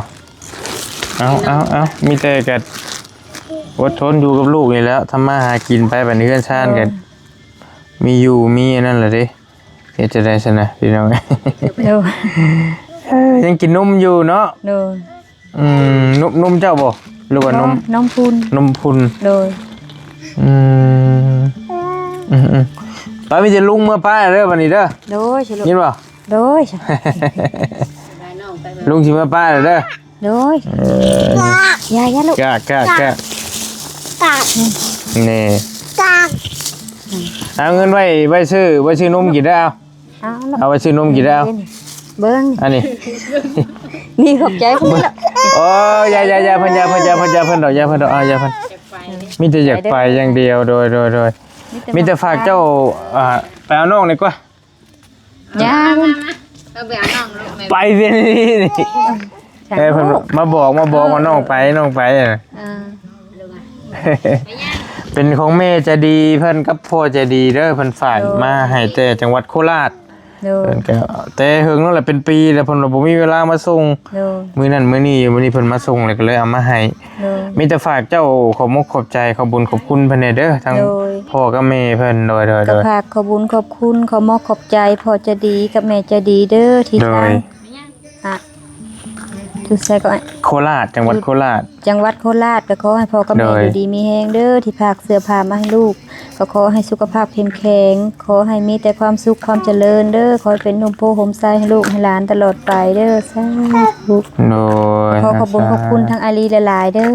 ເອົາ ເອົາ ເອົາ ມີແຕ່ກະອົດທົນຢູ່ກັບລູກນີ້ແຫຼະ ທຳມາຫາກິນໄປ ບັດນີ້ເຮືອນຊານກໍ ເອີ ມີຢູ່ ມີອັນນັ້ນແຫຼະເດ້. ເຮັດຈັ່ງໃດຊັ້ນນະ ພີ່ນ້ອງ? ໂດຍ ເອີ ຍັງກິນນົມຢູ່ເນາະ? ໂດຍ ອືມ ນົມ ນົມເຈົ້າບໍ່ ຫຼືວ່ານົມ? ບໍ່ ນົມພຸ້ນ ນົມພຸ້ນ. ໂດຍ ອືມ ອືມໆ ໄປ ມີແຕ່ລຸງເມືອປ້າເດີ ບັດນີ້ເດີ. ໂດຍ ຊິລູກ ຍິນບໍ່? ໂດຍ ລຸງຊິເມືອປ້າເດີ. ໂດຍ ເອີ ຢ່າ ຢ່າລູກ ກະ ກະ ກະ ກະ ນີ້ ກະ ເອົາເງິນໄວ້ ໄວ້ຊື້ ໄວ້ຊື້ນົມກິນເດີ. ເອົາ ເອົາລູກ ເອົາໄວ້ຊື້ນົມກິນເດີ. ເອົາ ເບິ່ງ ອັນນີ້ ນີ້ຂອບໃຈເພິ່ນເດີ. ໂອ້ ຢ່າ ຢ່າ ຢ່າເພິ່ນ ຢ່າເພິ່ນ ຢ່າເພິ່ນ ຢ່າເພິ່ນດອກ ຢ່າເພິ່ນດອກ ເອົາ ຢ່າເພິ່ນ ມີແຕ່ຢາກໄປຢ່າງດຽວ. ໂດຍ ໂດຍ ໂດຍ ມີແຕ່ ມີແຕ່ຝາກເຈົ້າ ອ່າ ໄປເອົານ້ອງດີກວ່າ. ຢ່າ ກໍໄປເອົານ້ອງລູກແມ່ ໄປເປັນນີ້ນີ້ ເອີ ເພິ່ນມາບອກ ມາບອກວ່າ ເອີ ນ້ອງໄປ ນ້ອງໄປ ເອີ ເປັນຂອງແມ່ໃຈດີເພິ່ນກັບພໍ່ໃຈດີເດີ ເພິ່ນຝາກ ໂດຍ ມາໃຫ້ແຕ່ຈັງຫວັດໂຄລາດ ໂດຍ ເພິ່ນກໍແຕ່ເຫິງແລ້ວແຫຼະ ເປັນປີແລ້ວ ເພິ່ນວ່າບໍ່ມີເວລາມາສົ່ງ ໂດຍ ມື້ນັ້ນມື້ນີ້ຢູ່ ມື້ນີ້ເພິ່ນມາສົ່ງ ແລ້ວກໍເລີຍເອົາມາໃຫ້ ໂດຍ ມີແຕ່ຝາກເຈົ້າຂອບມົກຂອບໃຈ ຂອບບຸນຂອບຄຸນເພິ່ນແດ່ເດີ ທັງ ໂດຍ ພໍ່ກັບແມ່ເພິ່ນ ໂດຍ ໂດຍ ໂດຍ ກໍຝາກຂອບບຸນຂອບຄຸນ ຂອບມົກຂອບໃຈພໍ່ໃຈດີກັບແມ່ໃຈດີເດີ ທີ່ ໂດຍ ທາງ ອ່ະ ຢູ່ໃສກໍ ໂຄລາດ ຈັງຫວັດໂຄລາດ ຈັງຫວັດໂຄລາດ ກໍຂໍໃຫ້ພໍ່ກັບແມ່ ໂດຍ ຢູ່ດີມີແຮງເດີ ທີ່ຝາກເສື້ອຜ້າມາໃຫ້ລູກ ກໍຂໍໃຫ້ສຸຂະພາບເຂັ້ມແຂງ ຂໍໃຫ້ມີແຕ່ຄວາມສຸກຄວາມຈະເລີນເດີ ຂໍໃຫ້ເປັນຮົ່ມໂພຮົ່ມໄຊໃຫ້ລູກໃຫ້ຫຼານຕະຫຼອດໄປເດີ ສາທຸ ໂດຍ ຂໍຂອບບຸນຂອບຄຸນທາງອາລີຫຼາຍໆເດີ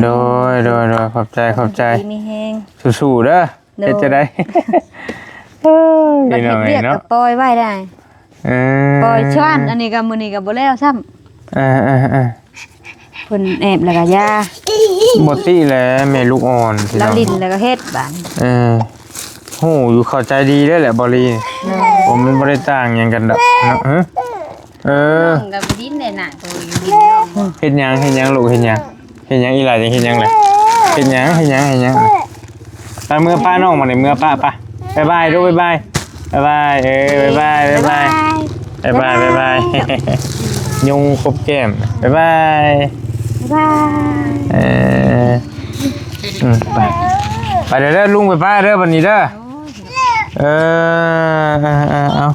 ໂດຍ ໂດຍ ໂດຍ ຂອບໃຈ ຂອບໃຈ ຢູ່ດີມີແຮງ ສູ້ໆເດີ ໂດຍ ເຮັດຈັ່ງໃດ ເອີຍ ບັດເຮັດວຽກ ເນາະ ກໍປ່ອຍໄວ້ໄດ້ ເອີ ປ່ອຍຊວນ ອັນນີ້ກໍມື້ນີ້ກໍບໍ່ແລ້ວຊ້ຳ ເອີໆໆ ເພິ່ນແອບແລ້ວກໍຢ່າ ບໍ່ຕິແຫຼະ ແມ່ລູກອ່ອນ ລາວຫຼິ້ນແລ້ວກໍເຮັດບາດນີ້ ເອີ ຮູ້ຢູ່ ເຂົ້າໃຈດີເດ້ແຫຼະ ບໍລີ ໂດຍ ໂອ້ ມັນບໍ່ໄດ້ຕ່າງຫຍັງກັນດອກເນາະ ເອີ ເອີ ນ້ອງກໍບໍ່ດິນແດ່ນະ ໂຕຢູ່ດິນນ້ອງ ເຮັດຫຍັງ ເຮັດຫຍັງລູກ ເຮັດຫຍັງ ເຮັດຫຍັງ ອີຫຼ້າຈະເຮັດຫຍັງລະ ເຮັດຫຍັງ ເຮັດຫຍັງ ເຮັດຫຍັງ ໄປເມືອປະນ້ອງ ບາດນີ້ເມືອປະ ໄປ ບາຍບາຍລູກ ບາຍບາຍ ບາຍບາຍ ເອີ ບາຍບາຍ ບາຍບາຍ ບາຍບາຍ ບາຍບາຍ ຍຸງຄົບແກ້ມ ບາຍບາຍ ບາຍບາຍ ເອີ ອືມ ໄປ ໄປເດີ ເດີ ລຸງໄປປ້າເດີ ບັດນີ້ເດີ ເອີ ເອີ ເອີ ເອົາ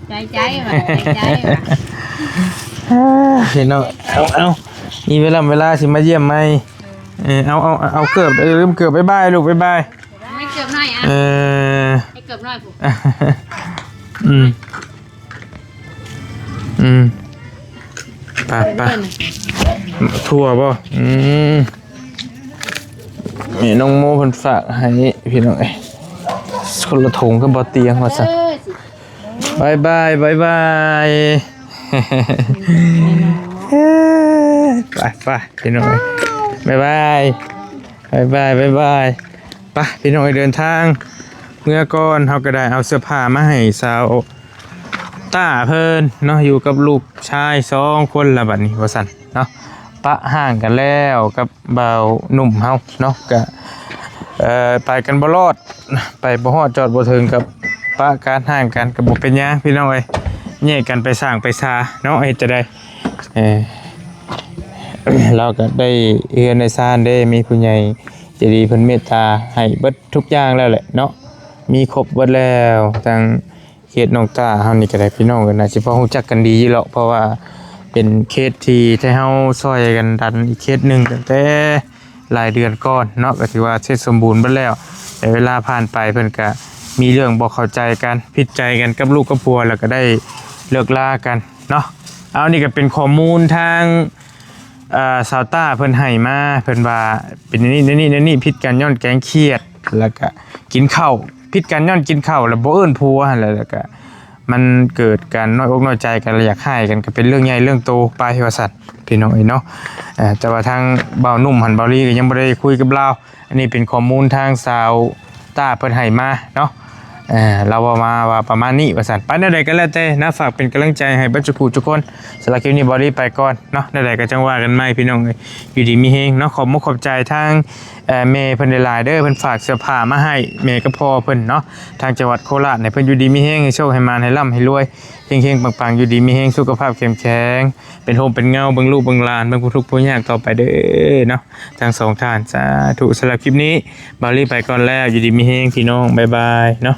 ໃຈໃຈວ່າ ໃຈໃຈວ່າ ເອີ ພີ່ນ້ອງ ເອົາ ເອົາ ມີເວລາ ເວລາຊິມາຢ້ຽມໃໝ່ ເອີ ເອົາ ເອົາ ເອົາເກີບ ເອີ ລືມເກີບ ບາຍບາຍລູກ ບາຍບາຍ ໃຫ້ເກີບໜ້ອຍ ອ່ະ ເອີ ໃຫ້ເກີບໜ້ອຍພຸ້ນ ອືມ ອືມ ໄປ ໄປ ຖົ່ວບໍ່? ອືມ ແມ່ນ້ອງໂມເພິ່ນຝາກໃຫ້ພີ່ນ້ອງເອີຍ ຄົນລະຖົງກັບບໍ່ຕຽງວ່າຊັ້ນ ເອີ ບາຍບາຍ ບາຍບາຍ ເອີ ໄປ ໄປ ພີ່ນ້ອງເອີຍ ບາຍບາຍ ບາຍບາຍ ບາຍບາຍ ໄປ ພີ່ນ້ອງເອີຍ ເດີນທາງເມືອກ່ອນ ເຮົາກໍໄດ້ເອົາເສື້ອຜ້າມາໃຫ້ສາວຕ້າເພິ່ນເນາະ ຢູ່ກັບລູກຊາຍສອງຄົນລະບັດນີ້ວ່າຊັ້ນເນາະ ປະຮ້າງກັນແລ້ວກັບບ່າວໜຸ່ມເຮົາເນາະ ກະ ເອີ ໄປກັນບໍ່ລອດ ໄປບໍ່ຮອດຈອດບໍ່ເຖິງ ກັບປະການຮ້າງກັນ ກໍບໍ່ເປັນຫຍັງພີ່ນ້ອງເອີຍ ແຍກກັນໄປສ້າງໄປຊາເນາະ ເຮັດຈັ່ງໃດ ເອີ ລາວກໍໄດ້ເຮືອນໄດ້ຊານເດ້ ມີຜູ້ໃຫຍ່ໃຈດີເພິ່ນເມດຕາໃຫ້ເບິດທຸກຢ່າງແລ້ວແຫຼະເນາະ ມີຄົບເບິດແລ້ວ ທັງເຂດນ້ອງຕ້າເຮົານີ້ກໍໄດ້ ພີ່ນ້ອງກໍໜ້າຊິພໍຮູ້ຈັກກັນດີຢູ່ແລ້ວ ເພາະວ່າເປັນເຂດທີ່ໄທເຮົາຊ່ອຍກັນດັນອີກເຂດໜຶ່ງ ຕັ້ງແຕ່ຫຼາຍເດືອນກ່ອນເນາະ ກໍຖືວ່າເສັດສົມບູນເບິດແລ້ວ ແຕ່ເວລາຜ່ານໄປເພິ່ນກໍມີເລື່ອງບໍ່ເຂົ້າໃຈກັນ ຜິດໃຈກັນກັບລູກກັບຜົວ ແລ້ວກໍໄດ້ເລີກລາກັນເນາະ ເອົາ ນີ້ກໍເປັນຂໍ້ມູນທາງ ເອີ ສາວຕ້າເພິ່ນໃຫ້ມາ ເພິ່ນວ່າເປັນແນວນີ້ ແນວນີ້ ແນວນີ້ ຜິດກັນຍ້ອນແກງຄຽດ ແລ້ວກະກິນເຂົ້າ ຜິດກັນຍ້ອນກິນເຂົ້າ ແລ້ວບໍ່ເອີ້ນຜົວຫັ້ນແຫຼະ ແລ້ວກະມັນເກີດການນ້ອຍອົກນ້ອຍໃຈກັນ ແລ້ວຢາກຮ້າຍກັນ ກໍເປັນເລື່ອງໃຫຍ່ເລື່ອງໂຕໄປວ່າຊັ້ນ ພີ່ນ້ອງເອີຍເນາະ ເອີ ແຕ່ວ່າທາງບ່າວໜຸ່ມຫັ້ນ ບ່າວລີກໍຍັງບໍ່ໄດ້ຄຸຍກັບລາວ ອັນນີ້ເປັນຂໍ້ມູນທາງສາວ ຕ້າເພິ່ນໃຫ້ມາເນາະ ເອີ ລາວເວົ້າມາວ່າປະມານນີ້ວ່າຊັ້ນ ໄປແນວໃດກໍແລ້ວແຕ່ນະ ຝາກເປັນກຳລັງໃຈໃຫ້ເບິດທຸກຜູ້ທຸກຄົນ ສຳລັບຄລິບນີ້ ບ່າວລີໄປກ່ອນເນາະ ແນວໃດກໍຈັ່ງວ່າກັນໃໝ່ ພີ່ນ້ອງເອີຍ ຢູ່ດີມີແຮງເນາະ ຂອບມົກຂອບໃຈທາງ ເອີ ແມ່ເພິ່ນຫຼາຍໆເດີ ເພິ່ນຝາກເສື້ອຜ້າມາໃຫ້ແມ່ກັບພໍ່ເພິ່ນເນາະ ທາງຈັງຫວັດໂຄລາດ ໃຫ້ເພິ່ນຢູ່ດີມີແຮງ ໃຫ້ໂຊກໃຫ້ໝານ ໃຫ້ລ່ຳໃຫ້ລວຍ ເຮັງໆປັງໆ ຢູ່ດີມີແຮງ ສຸຂະພາບເຂັ້ມແຂງ ເປັນຮົ່ມເປັນເງົາ ເບິ່ງລູກເບິ່ງຫຼານ ເບິ່ງຜູ້ທຸກຜູ້ຍາກຕໍ່ໄປເດີເນາະ ທັງສອງທ່ານ ສາທຸ ສຳລັບຄລິບນີ້ ບ່າວລີໄປກ່ອນແລ້ວ ຢູ່ດີມີແຮງພີ່ນ້ອງ ບາຍບາຍເນາະ.